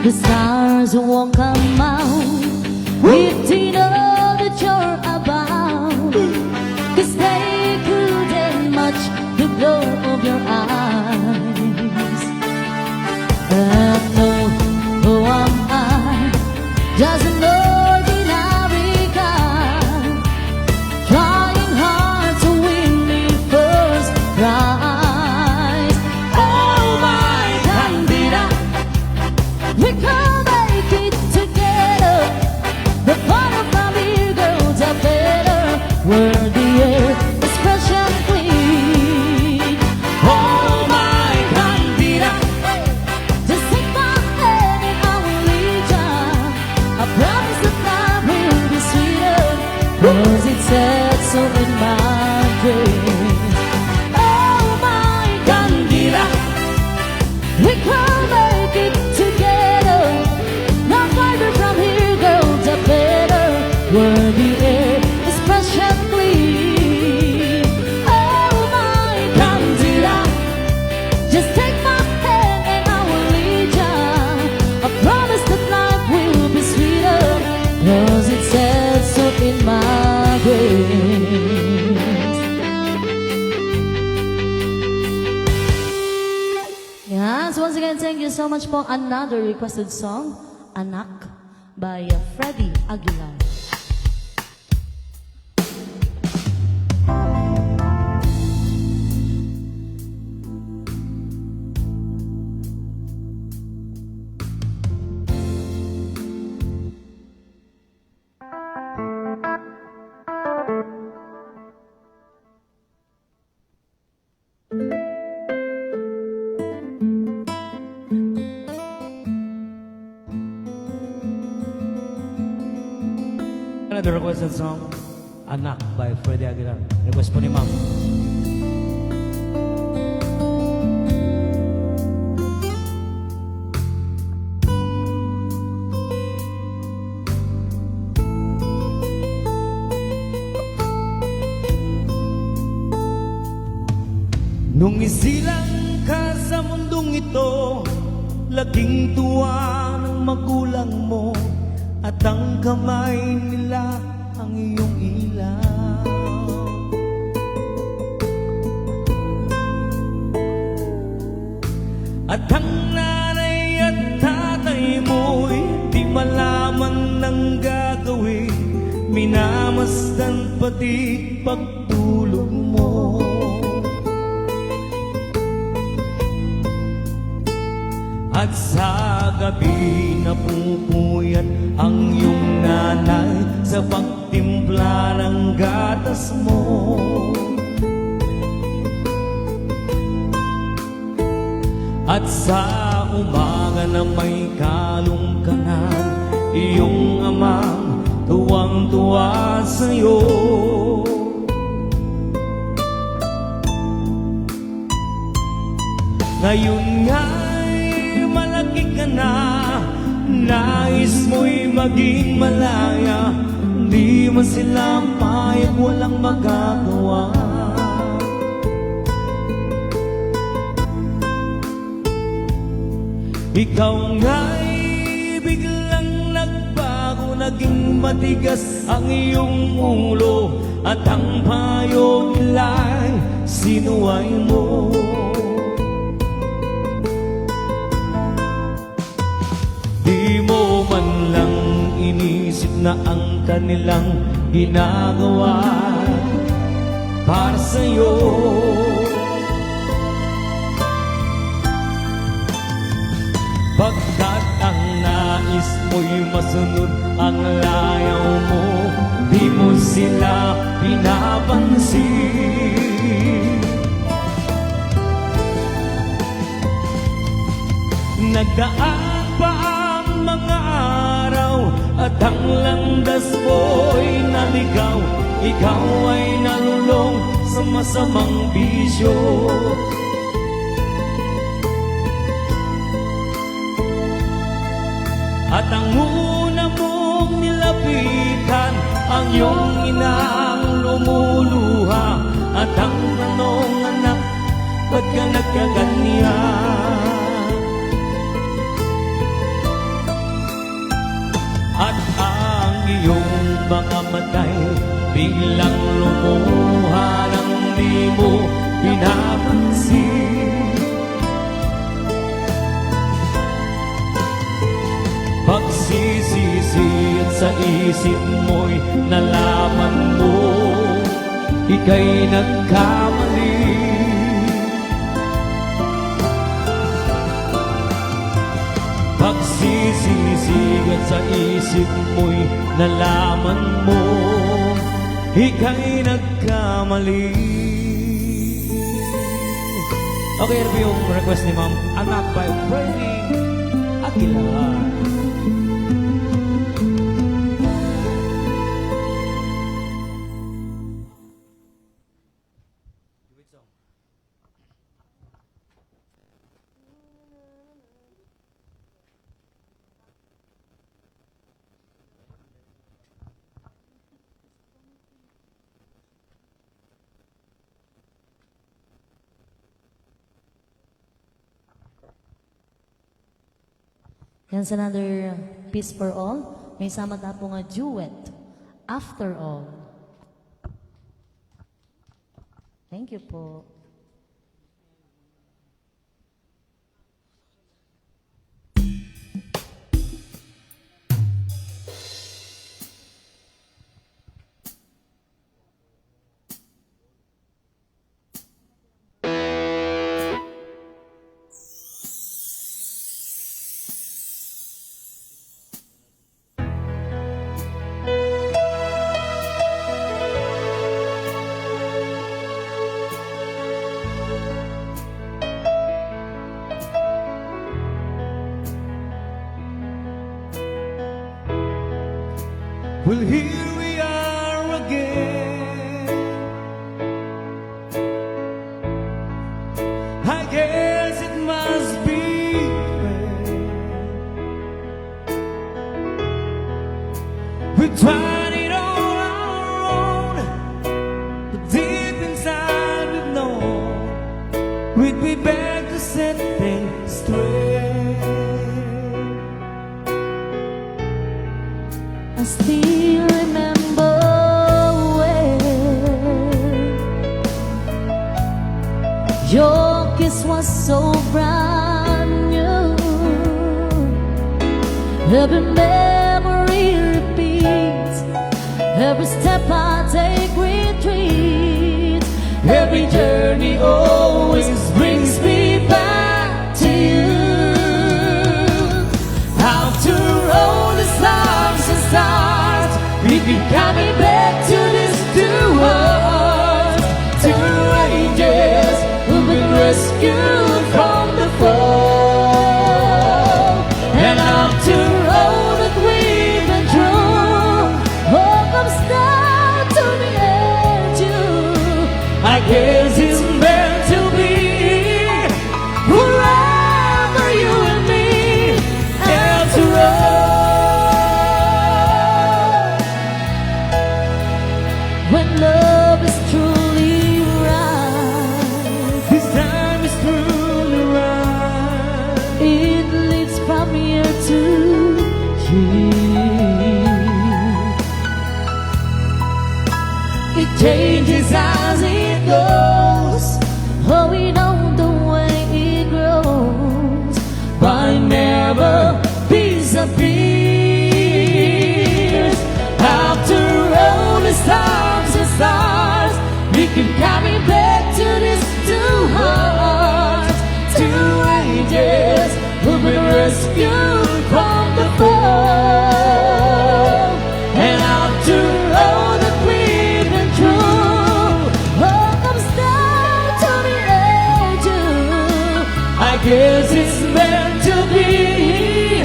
The stars won't come out if they know that you're about. 'Cause they couldn't match the glow of your eyes. And no, who am I? Just an ordinary guy trying hard to win the first prize. Oh my Candida, we can make it together. The farther from here, girl, the better. We're the air is fresh and clean. Oh my Candida, just take my hand and I will lead ya. I promise that life will be sweeter, 'cause it said so in my dreams. Oh my Candida, we can make it together. The farther from here, girl, the better. Where the air is fresh and clean. Oh my Candida, just take my hand and I will lead ya. I promise that life will be sweeter, 'cause it said so in my dreams. Yes, once again, thank you so much po. Another requested song, Anak by Freddy Aguilar. Another requested song, Anak by Freddy Aguilar. Request po ni Ma'am. Nung isilang ka sa mundong ito, laging tuwa ng magulang mo at ang kamay nila ang iyong ilaw. At ang nanay at tatay mo'y di malaman ng gagawin. Minamasdan pati pagtulog mo. At sa gabi napupuyat ang iyong nanay sa pagtimpla ng gatas mo. At sa umaga na may kalungkanan, iyong amang tuwang-tuwa sa'yo. Ngayon nga'y malaki ka na, nais mo'y maging malaya, di man sila payag, walang magagawa. Ikaw nga'y biglang nagbago, naging matigas ang iyong ulo, at ang payo nila'y sinuway mo. Di mo man lang inisip na ang kanilang ginagawa para sa'yo. Pagkat ang nais mo'y masunod ang layaw mo, di mo sila pinapansin. Nagdaan pa ang mga araw at ang landas mo'y naligaw. Ikaw ay nalulong sa masamang bisyo. At ang una mong nilapitan, ang iyong inang lumuluha, at ang tanong, "Anak, ba't ka nagkaganyan?" Mga matay, biglang lumuha nang di mo pinapansin. Pagsisisi sa isip mo'y nalaman mo, ika'y nagkamali. Pagsisisigat sa isip mo'y nalaman mo, ika'y nagkamali. Okay, ito po yung request ni Ma'am Anak by Freddy Aguilar. Yan sa another piece for all. May sama ta po nga duet, After All. Thank you po. Well, here we are again. I guess it must be fate. We tried it all our own, but deep inside we've known we'd be back to set things straight. I still remember when your kiss was so brand new. Every memory repeats, every step I take retreats, every journey always brings me back to you. After all the stars and stars, we keep coming back to these two hearts, two angels who've been rescued from the fall. And after all that we've been through, all comes down to the end, you. I guess it's meant to be. Forever you and me, after all. When love is truly right, this time is truly right. It lives from year to year. It changes as it goes. Oh, we know the way it grows, but it never disappears. After all the stars and stars, we keep coming back to these two hearts, two angels who've been rescued from the fall. And after all that we've been through, all comes down to the end, you. I guess it's meant to be.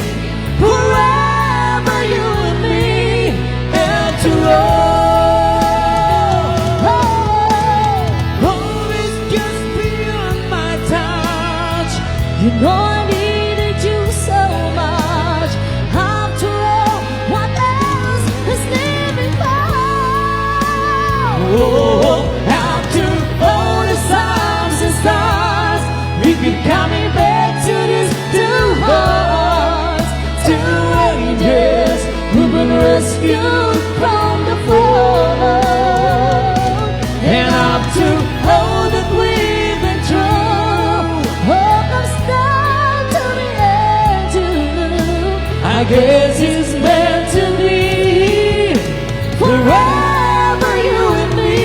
Forever you and me, after all. Oh, it's just beyond my touch. You know I needed you so much. I guess it's meant to be. Forever you and me.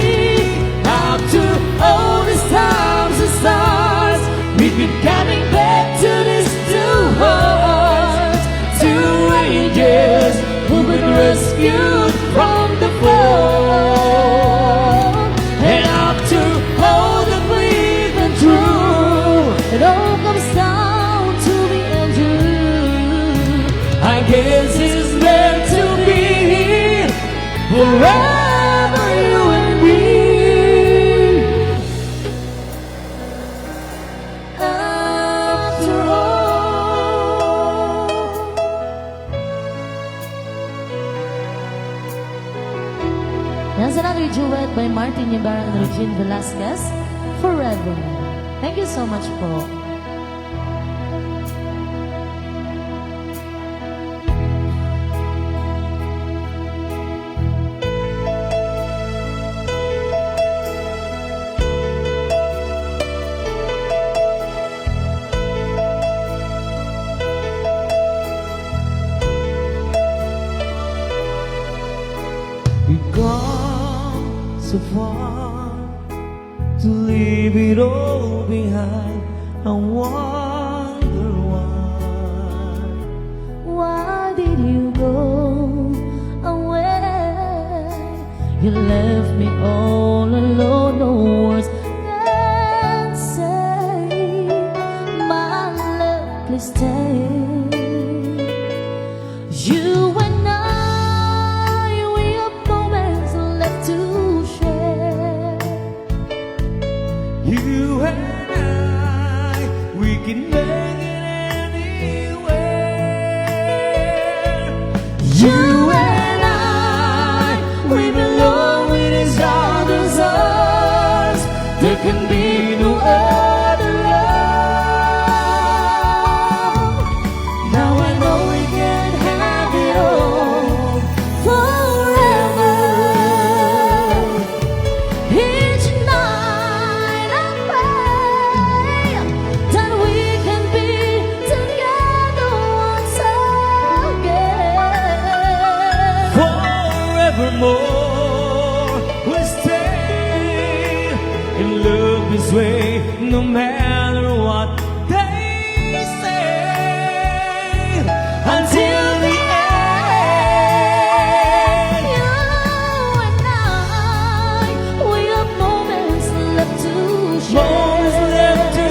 After all these times and stars, we've been coming back to these two hearts, two angels who've been rescued from the fall. And after all that we've been through, it all comes down to the end. I guess it's meant to be. Forever you and me. After all. Yan, another duet by Martin Nibarra and Regine Velasquez, Forever. Thank you so much po. We've come so far to leave it all behind. I wonder why. Why did you go away? You left me all alone, no words can say. My love, please stay. You and I, we have moments left to share. You and I, we can make it anywhere. You and I, we belong in each other's arms. There can be no other love. Now I know we can have it all forever. Each night I pray that we can be together once again. Forevermore, we'll stay in love this way, no matter what they say, until the end. You and I, we have moments left to share. Moments left to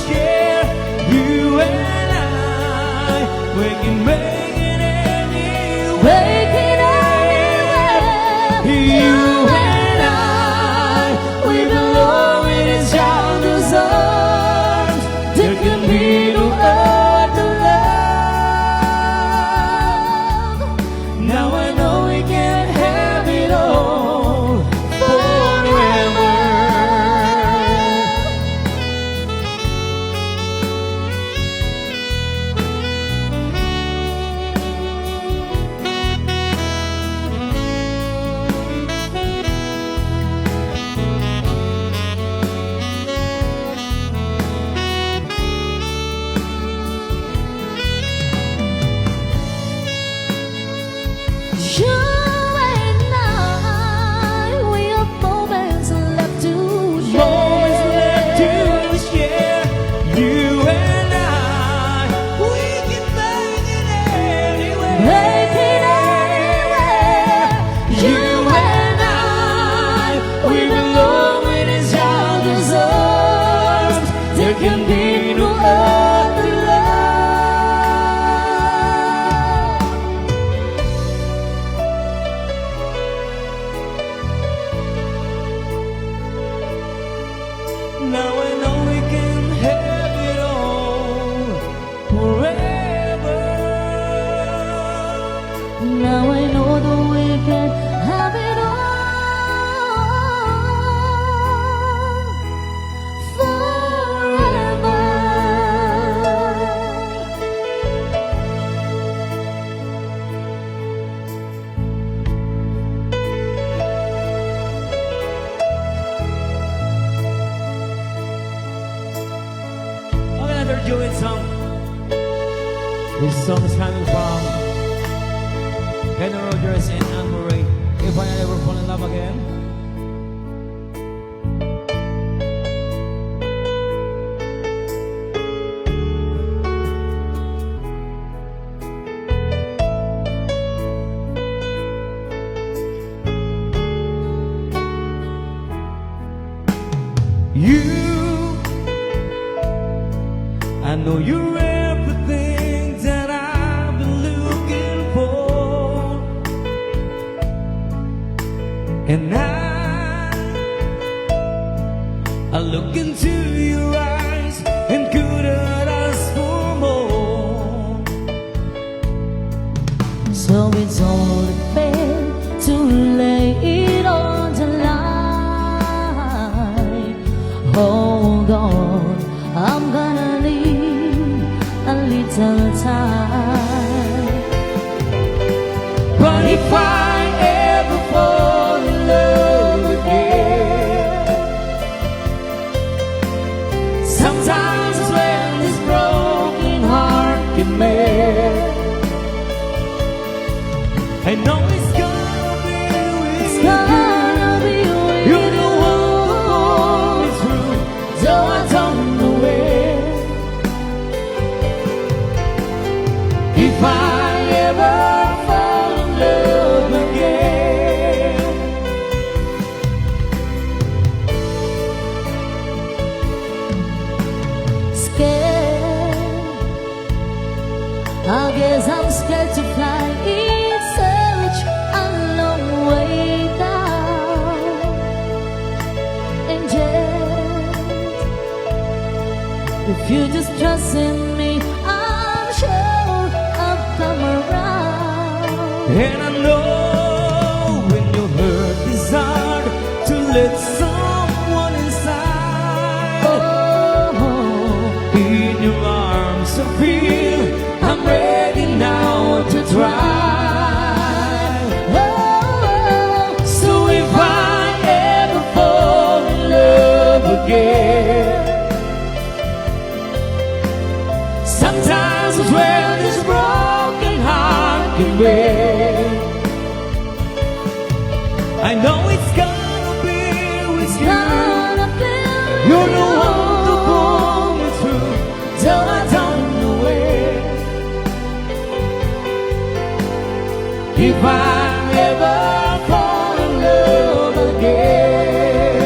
share. You and I, we can make it anywhere. Make it anywhere. You and I, we belong in each other's arms. There can be no other love. Now I know we can have it all forever. You and I, we have moments left to share. Moments left to share. You and I, we can make it anywhere. Make it anywhere. You and I, we belong in each other's arms. There can be no other love. Now I know we can have it all forever. Now I know that we can have it all forever. Okay, another duet song. This song is coming from Kenny Rogers and Anne Murray, If I Ever Fall in Love Again. You, I know you're everything that I've been looking for. And I, I look into your eyes and couldn't ask for more. So it's only fair to lay it on the line. Hold on, I'm gonna need a little time. But if I ever fall in love again, sometimes when this broken heart can mend, I know it's gonna be with you. It's gonna be with you. You're the one who pulled me through, though I don't know where. If I ever fall in love again, scared, I guess I'm scared to fly. It's such a long way down. And yet, if you just trust in me, I'm sure I'll come around. And I know when your hurt is hard to let someone inside. Oh, in your arms I feel I'm ready now to try. Oh, so if I ever fall in love again, sometimes it's when this broken heart can break. I know it's gonna be with you. You're the one to pull me through, though I don't know where. If I ever fall in love again,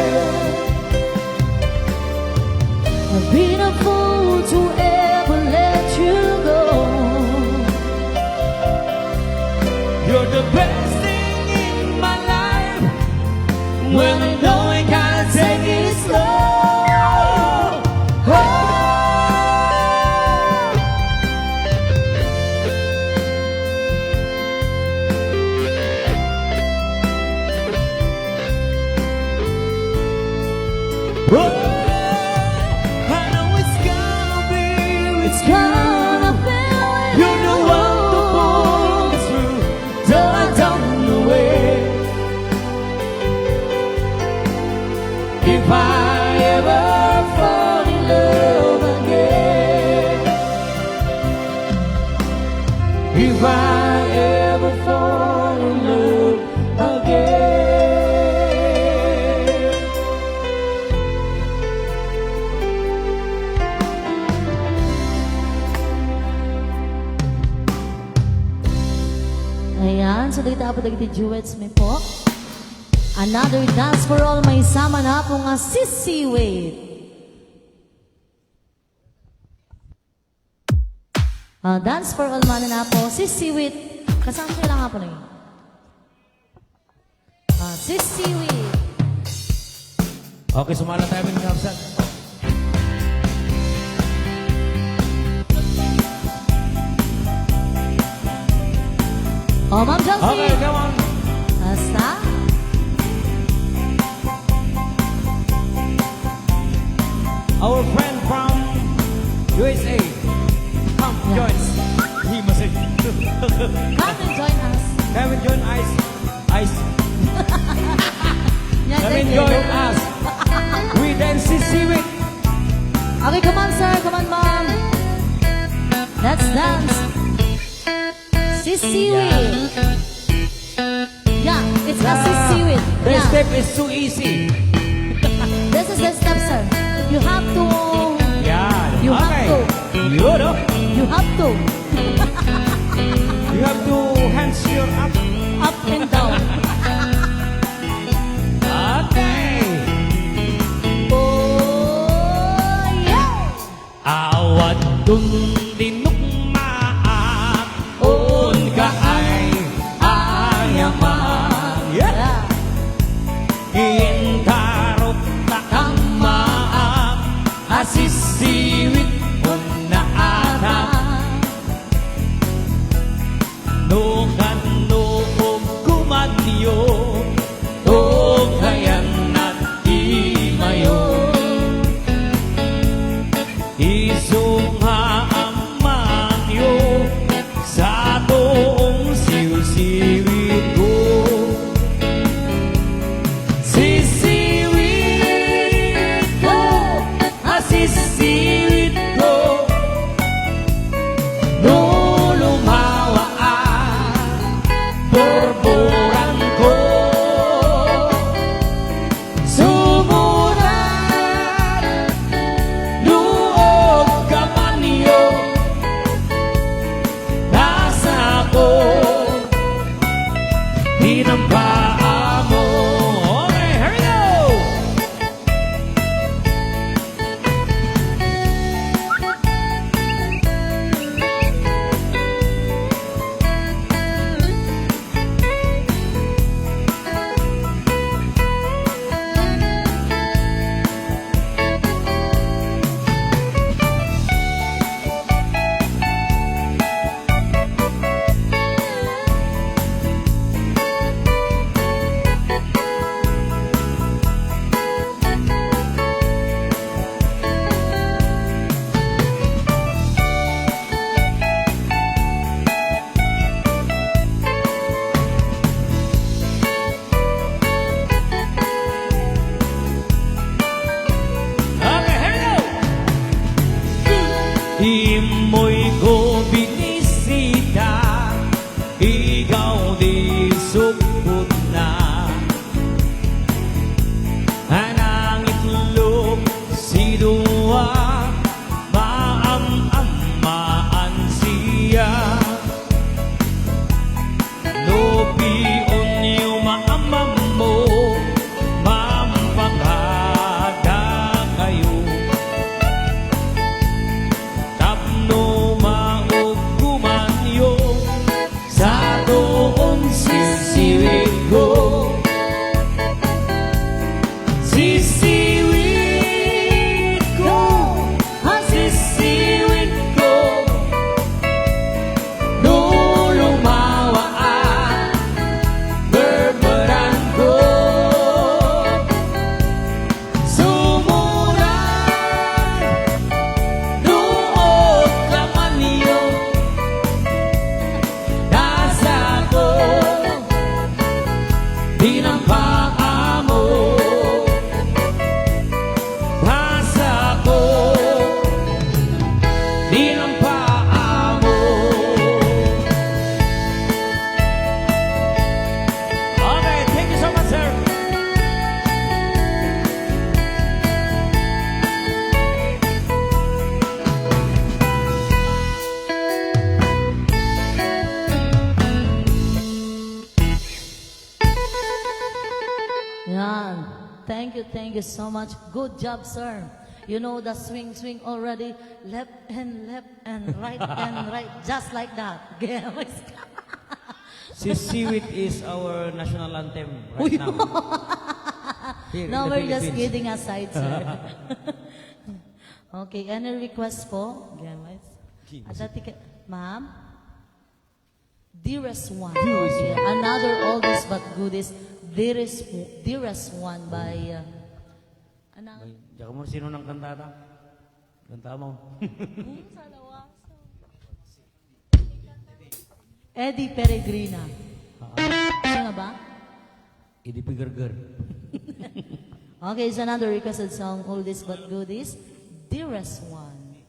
I've been a fool to ever let you go. You're the best thing in my life. Well, I know I gotta take it slow. Oh. Oh, I know it's gonna be, it's gonna be. You're the one to pull me through, though I don't know where. If I ever fall in love again, if I ever fall in love again. Ayan, so dagiti apo dagiti duets mi po. Another dance for all, maisama na po nga Sisiwit. Ah, dance for all man na po, Sisiwit. Kasama siya lang nga po na yun. Ah, Sisiwit. Okay, sumala tayo, mga kapsat. Oh, Ma'am Josie. Okay, come on. Basta. Our friend from U S A. Come, yeah, join. He must say. Come and join us. Come and join us. Ice. Yan, come and join us. We dance Sisiwit. Okay, come on, sir. Come on, ma'am. Let's dance. Sisiwit. Kasi siwit. The step is too easy. This is the step, sir. You have to, Yan. you have Okay. to, Yun, oh. you have to, You have to hands your up. up and down. Okay. Oh, yeah. Awan dun dinukmaak, unka ay ayaman. Yeah. Intarok ta kammaak, asisiwit unna ata. No kano uggumanyo, uggayan at imayo. Isu nga ammanyo, sa tuong siwsiwit ko. Sisiwit ko, asisiwit ko. No lumawa a purpuran ko, sumurat no uggamanyo, nasa ko, dinampaamo. Okay, here we go! Okay, here we go! Immoy ko binisita, ikaw di supot na. Nangitlog si Dua, maam-ammaan siya. No pion yo maamammo, mampakadakayo. Tapno mauggumanyo, sa tuong siwsiwit ko. Sisiwit ko, ah, sisiwit ko. No lumawa a berberan ko. Sumuran, duog ka maniyo, dasako, dinampaamo, dasako, dinampaamo. Okay, thank you so much, sir. Yan. Thank you, thank you so much. Good job, sir. You know the swing, swing already. Left and left and right and right. Just like that. Games. Sisiwit is our national anthem right Uy. now. Here in No, the we're just Philippines. kidding aside, sir. Okay, any request po? Games. Games. Ada ticket, ma'am? Dearest one. Dearest one. Okay, another oldies but goodies. Dearest, dearest one by, uh, ano? Ay, diyak mo, sino nang kanta ta? Kanta mo. Hmm, sa lawas. Eddie Peregrina. Ah. Siya nga ba? Eddie Pigargar. Okay, it's another requested song, oldies but goodies. Dearest one.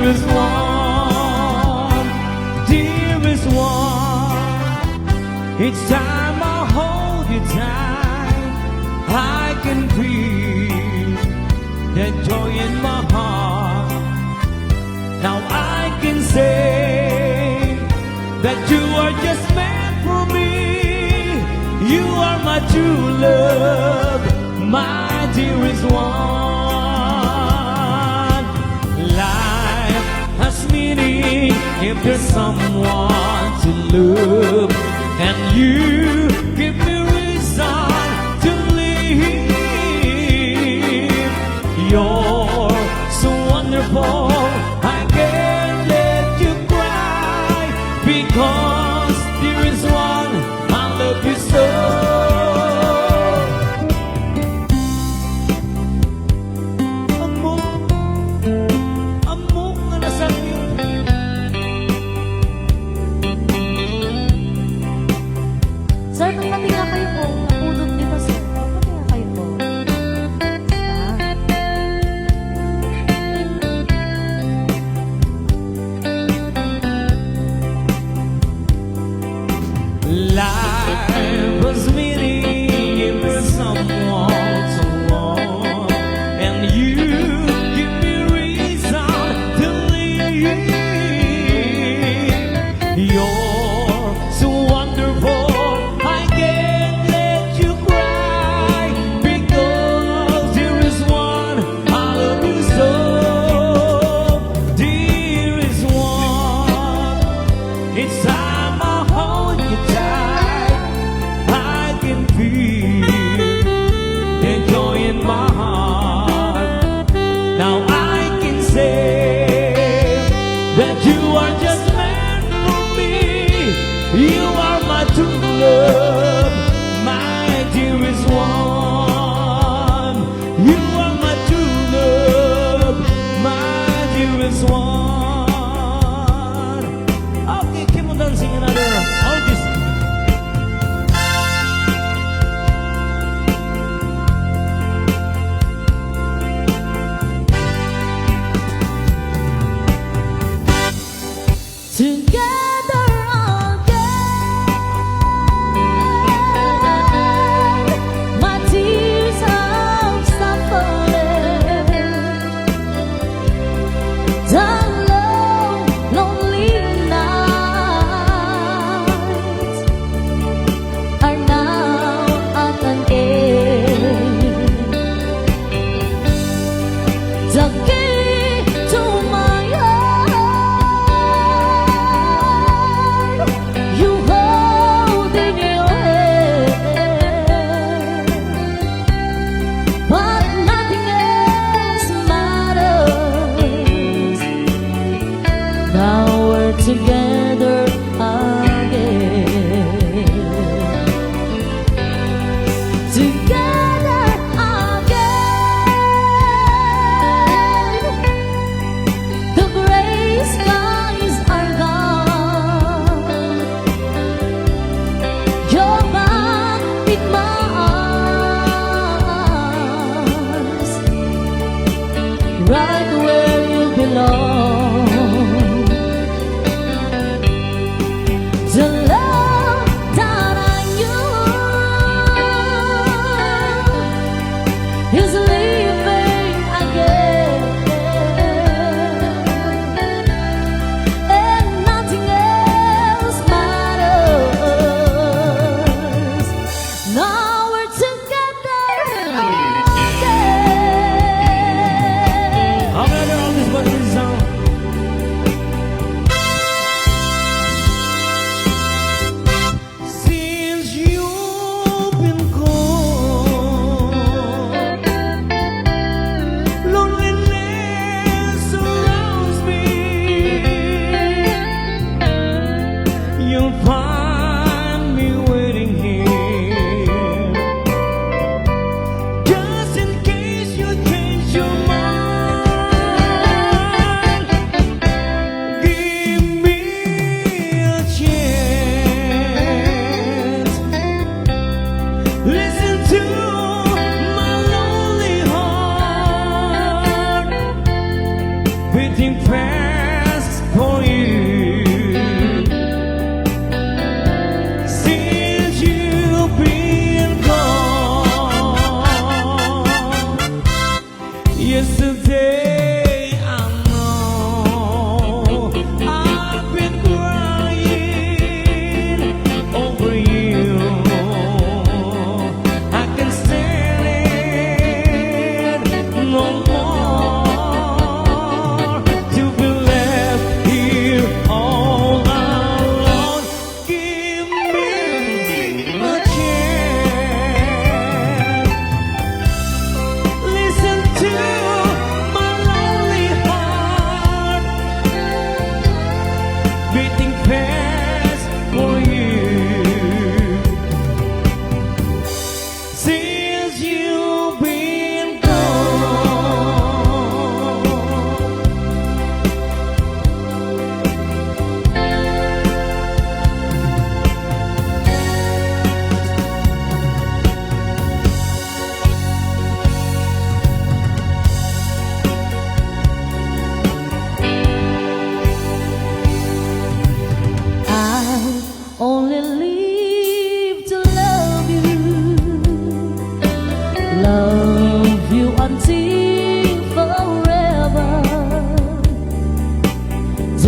Dearest one, dearest one, each time I hold you tight, I can feel the joy in my heart. Now I can say that you are just meant for me. You are my true love, my dearest one. Life has meaning if there's someone to love, and you give me reason to live. You're so wonderful, I can't let you cry, because there is one I love you so. Amok, amok nga nasakit. Sir, magpati nga kayo po. Napudot dito, sir. Magpati nga kayo po. Ah. Life was meaning if there's someone to love, and you give me reason to live. You're so wonderful, I can't let you cry, because there is one I love you so, dearest one. Each time I hold you tight, I can feel the joy in my heart. Now I can say that you are just meant for me. You are my true love, my dearest one. You are my true love, my dearest one. Okay, keep on dancing another. All this. Together again, my tears have stopped falling. The long, lonely nights are now at an end. The key to my heart, you hold in your hand. But nothing else matters. Now we're together again. Together again. The gray skies are gone. You're back in my arms, right where you belong. The love that I knew is living again, and nothing else matters. Now we're together again. However, on this one is, uh, since you've been gone, loneliness surrounds me. You'll find me waiting here, just in case you change your mind. Give me a chance. Listen to my lonely heart beating fast.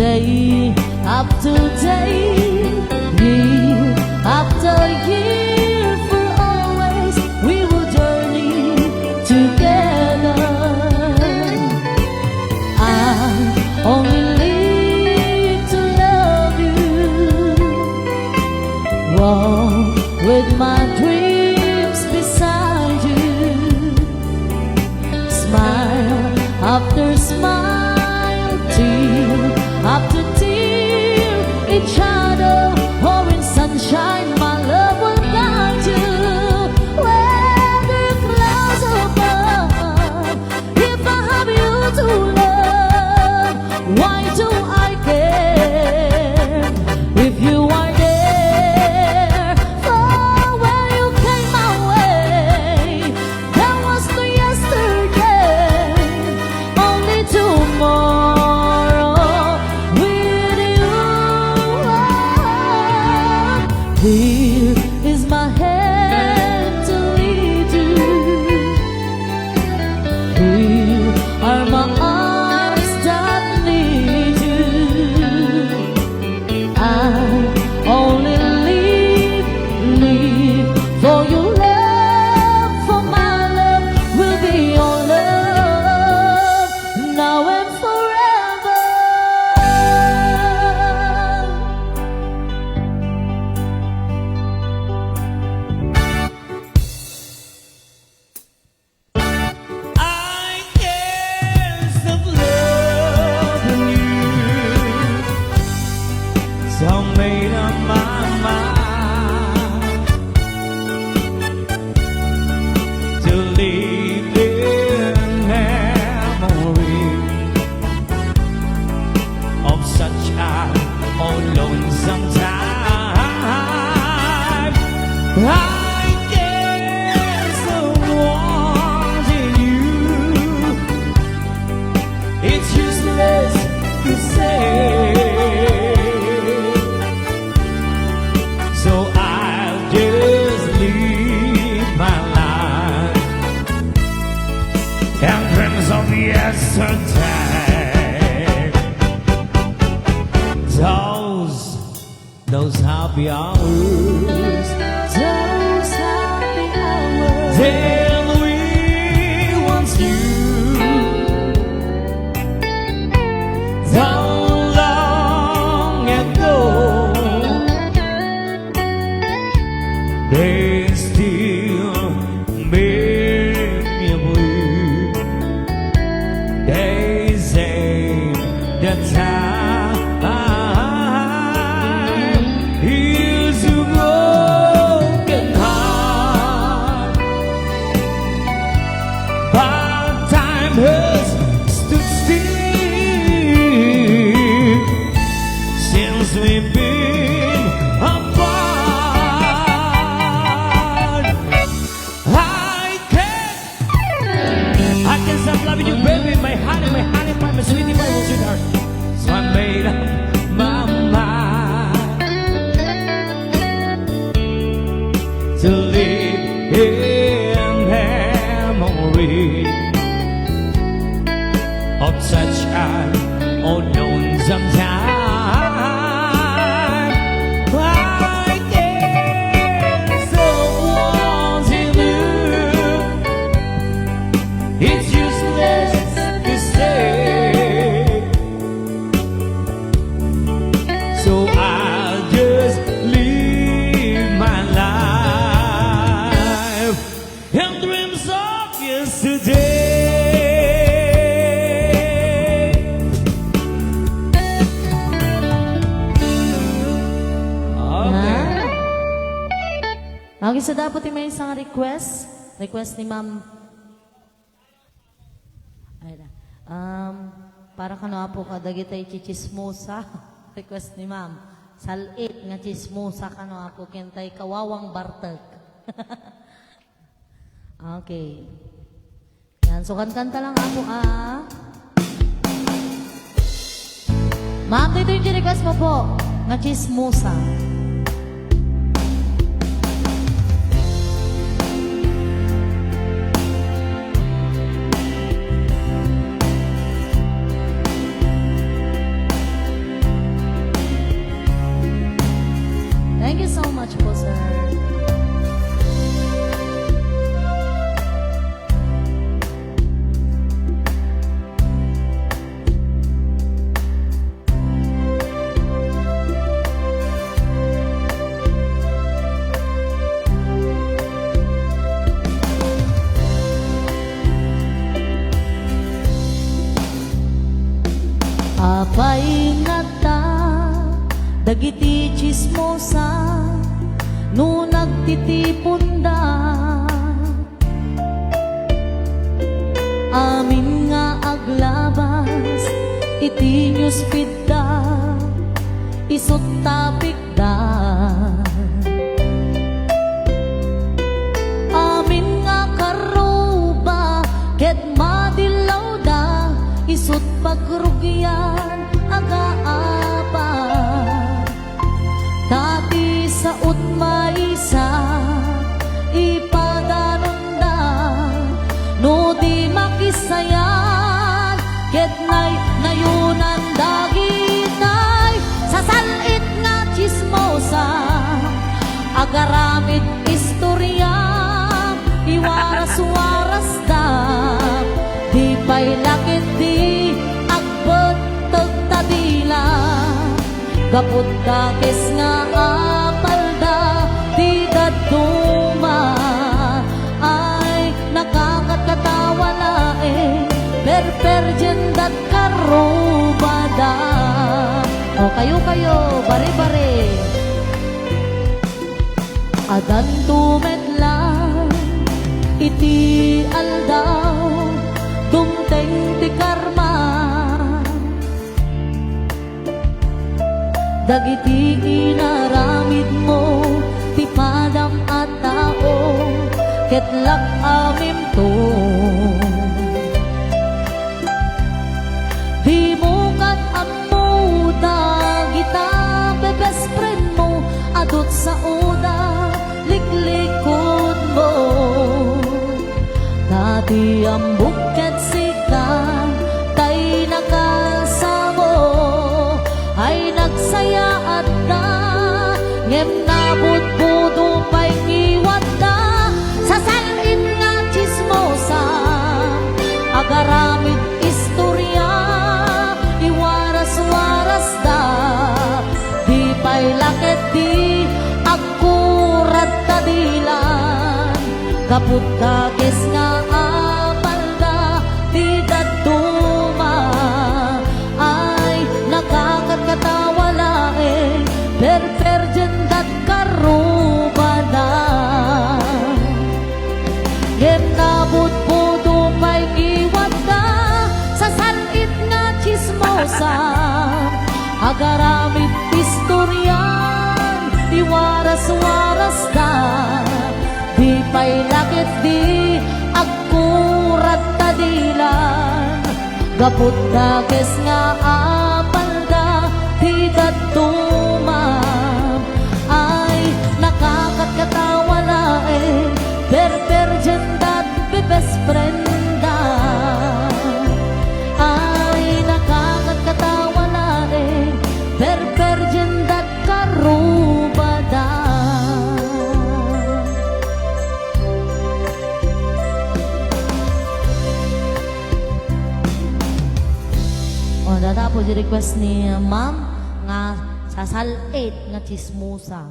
Day after day, year after year, for always we will journey together. I only live to love you. Walk with my dreams beside you. Smile after smile, tear after tear, each other. Oh, in sunshine, my love will guide you. Whether clouds above, if I have you to love, why do I care if you are there? For when you came my way, that was the yesterday, only tomorrow with you. Here is my hand to lead you. Here are my arms that need you. I only live, live for your love, for my love will be your love now and forever. I can't stop loving you. So I made up my mind to live in memory of such a old lonesome time. I guess I wanted you. It's useless to say, so I'll just live my life and dreams of yesterday. Those, those happy hours. Those happy hours. Then we once knew. So long ago. They still make me blue. They say the time is a broken heart, but time has stood still since we've been apart. I can't, I can't stop loving you, baby, my honey, my honey pie, my sweetie pie, my sweetheart. So I made up my mind to live in memory of such an unknown sometime. I can't stop wanting you. It's useless to say, so I'll just live my life in dreams of yesterday. Okay. Wow. Agiso, dapat ti maysa nga request. Request ni Ma'am. Ay na. Um, para kano, Apo, kadagiti chichismosa. Request ni Ma'am. Sal-it nga chismosa kano, Apo, ken tay kawawang bartek. Okay. Yan, so kankanta lang, Apo, ah. Ma'am, dito yung request mo po, nga chismosa. Apay nga adda dagiti tsismosa no nagtitiponda? Amin nga aglabas iti newsfeedda, isut' tapikda. Amin nga karruba ket madillawda, isut' pagrugian agaabak. Ta ti sao't maysa, ipadanonda no di makisayad, ket nay-, nayonan dagitay sasal-it nga tsismosa. Agaramid istoria, iwaras-warasda, di pay la ketdi agbetteg ta dila. Gapu dakes nga apalda ti dadduma, ay, nakakatkatawa laeng, perperdiendat karrubada. O, kayo, kayo, bare-bare. Adanto met laeng iti aldaw, dumteng ti karma. Dagiti inaramidmo ti padam a tao, ket lak-amimto. Dimo ket ammo dagita bebest friendmo, adut saoda liklikutmo. Ta ti ambok ket sika tay nakasamo, ay, nagsayaatda, ngem nabudbudo pay ngiwatda. Sasal-it nga tsismosa, agaramid istoria, iwaras-warasda, di pay la ketdi agkurat ta dilan. Gapu dakes nga apalda ti dadduma, ay, nakakatkatawa laeng, perperdiendat karrubada. Ngem nabudbudo pay ngiwatda, sasal-it nga tsismosa, agaramid istorian, iwaras-warasda, di pay la ketdi agkurat ta dilan. Gapu dakes nga apalda ti dadduma, ay, nakakatkatawa laeng, perperdiendat bebest frienda. Ay, nakakatkatawa laeng, perperdiendat karrubada. O, datapo di request ni Ma'am nga sasal-it nga tsismosa.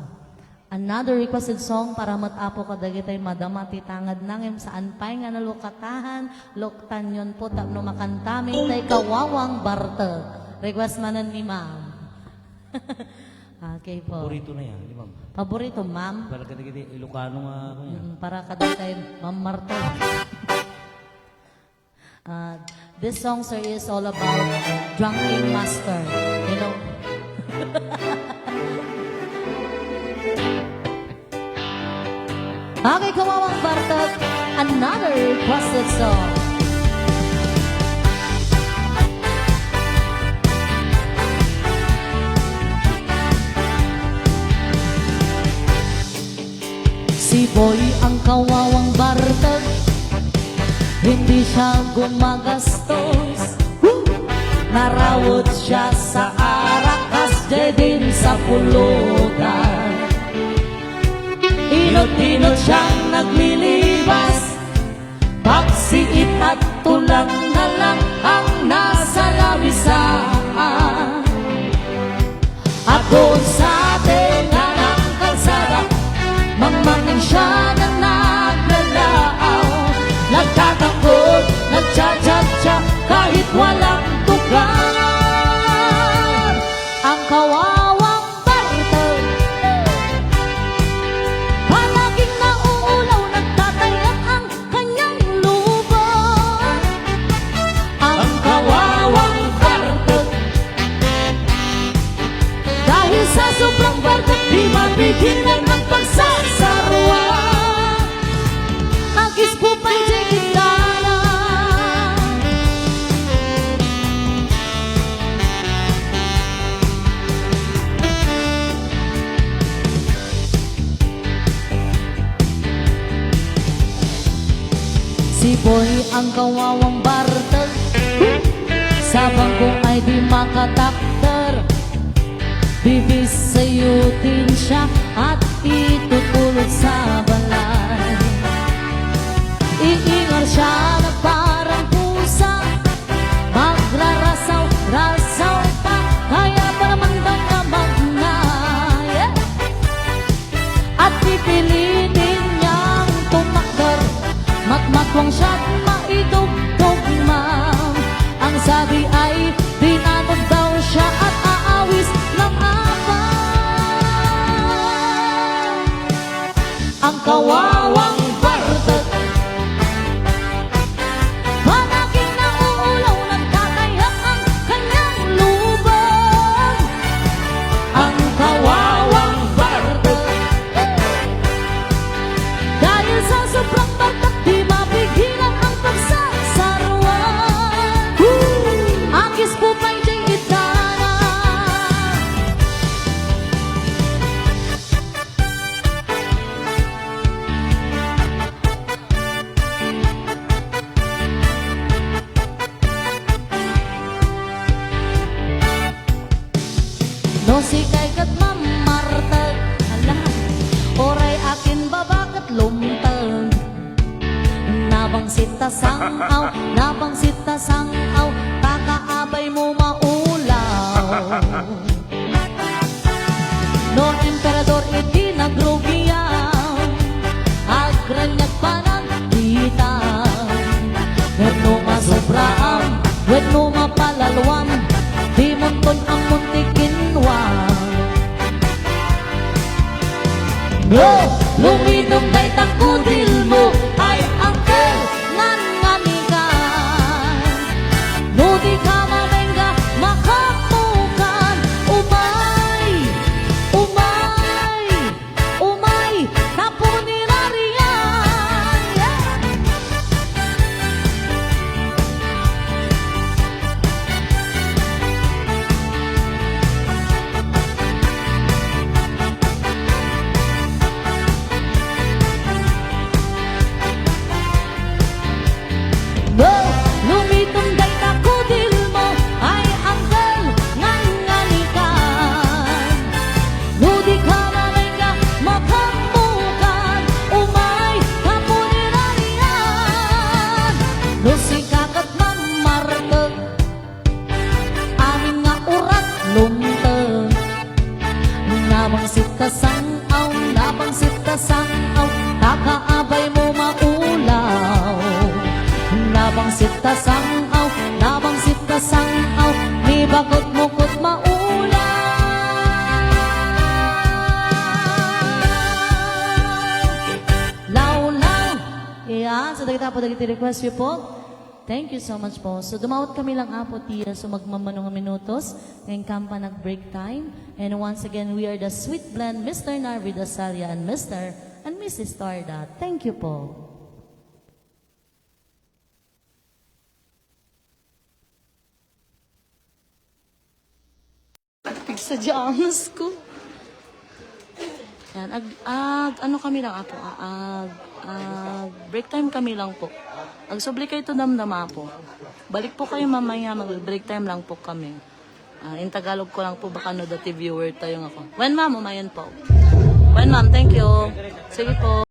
Another requested song para met, Apo, kadagitay madama ti tangad na ngem saan pay nga nalukatahan, luktanyon po tapno makantami tay kawawang bartek. Request manen ni Ma'am. Okay po. Paborito na yan, di ba? Paborito, Ma'am? Para kadagitay Ilocano nga, ano yan? Mm, para kadagitay Ma'am Marta. Uh, this song, sir, is all about drunken master. You know? Okay, kawawang bartek, another requested song. Si Boy ang kawawang bartek, hindi siya gumagastos. Narawot siya sa arakas, diay din sa pulutan. Inot-inot siyang naglilibas, pagsiit at tulang na lang ang nasa lawisan. At doon sa tenga ng kalsada, mangmangin siya na naglalaaw. Nagtatanggol, nagtsatsatsat kahit walang tuka. Sa sobrang bardak, di mapigilan ang pagsasarwa. Agis po pay di kitana. Si Boy ang kawawang bartag. Sa bangko ay di makatakder. Bibisayutin siya at itutulog sa balay. Iingar siya na parang pusa, magrarasaw-rasaw pa, kaya pa naman daw na magna-, yeah. At pipilitin niyang tumakder, matmatwang siya't maitugtog man. Ang sabi ay, tinanod daw siya at aawis ng apa. Ang kawawang bardak, palaging nauulaw, nagkakayak ang kanyang lubong. Ang kawawang bardak, dahil sa sobrang bardak, di mapigilan ang pagsasarwa. Agis po pay di itana. No sikay ket mamartek, ala, uray akin baba ket lumteg. Nabangsit ta sang-aw, nabangsit ta sang-aw, ta kaabay mo maulaw. No emperador iti nagrugiam, agraniag panagkita. Wenno masobraam, wenno mapalaluam, dimonton ammon ti kinua. No lumitom dayta kudil mo ay angkel, ngan-nganikan. No di ka mamengga, makapukan. Umay, umay, umay, ta punirarian. Yeah! No lumitom dayta kudil mo ay angkel, ngan-nganikan. No di ka mamengga, makapukan, umay, ta punirarian. No sika ket mamartek, amin nga urat lumteg. Nabangsit ta sang-aw, nabangsit ta sang-aw, ta kaabay mo maulaw. Nabangsit ta sang-aw, nabangsit ta sang-aw, ni baket mo ket maulaw. Lawlaw. Ayan, so dagita po dagiti request, people. Thank you so much po. So, dumawat kami lang, Apo, tiya, so magmamano nga minutos, ngayon kampa nag-break time. And once again, we are the Sweet Blend, Mister Narvi Dasalia and Mister and Missus Torda. Thank you po. Pigsa di angas ko. Yan, ag, ag, ano kami lang, Apo, ah, ag, ag, break time kami lang po. Agsubli kayo to damdama po. Balik po kayo mamaya, mag-break time lang po kami. Ah, in Tagalog ko lang po, baka no dati viewer tayo nga po. When, ma'am, umayon po. When, ma'am, thank you. Sige po.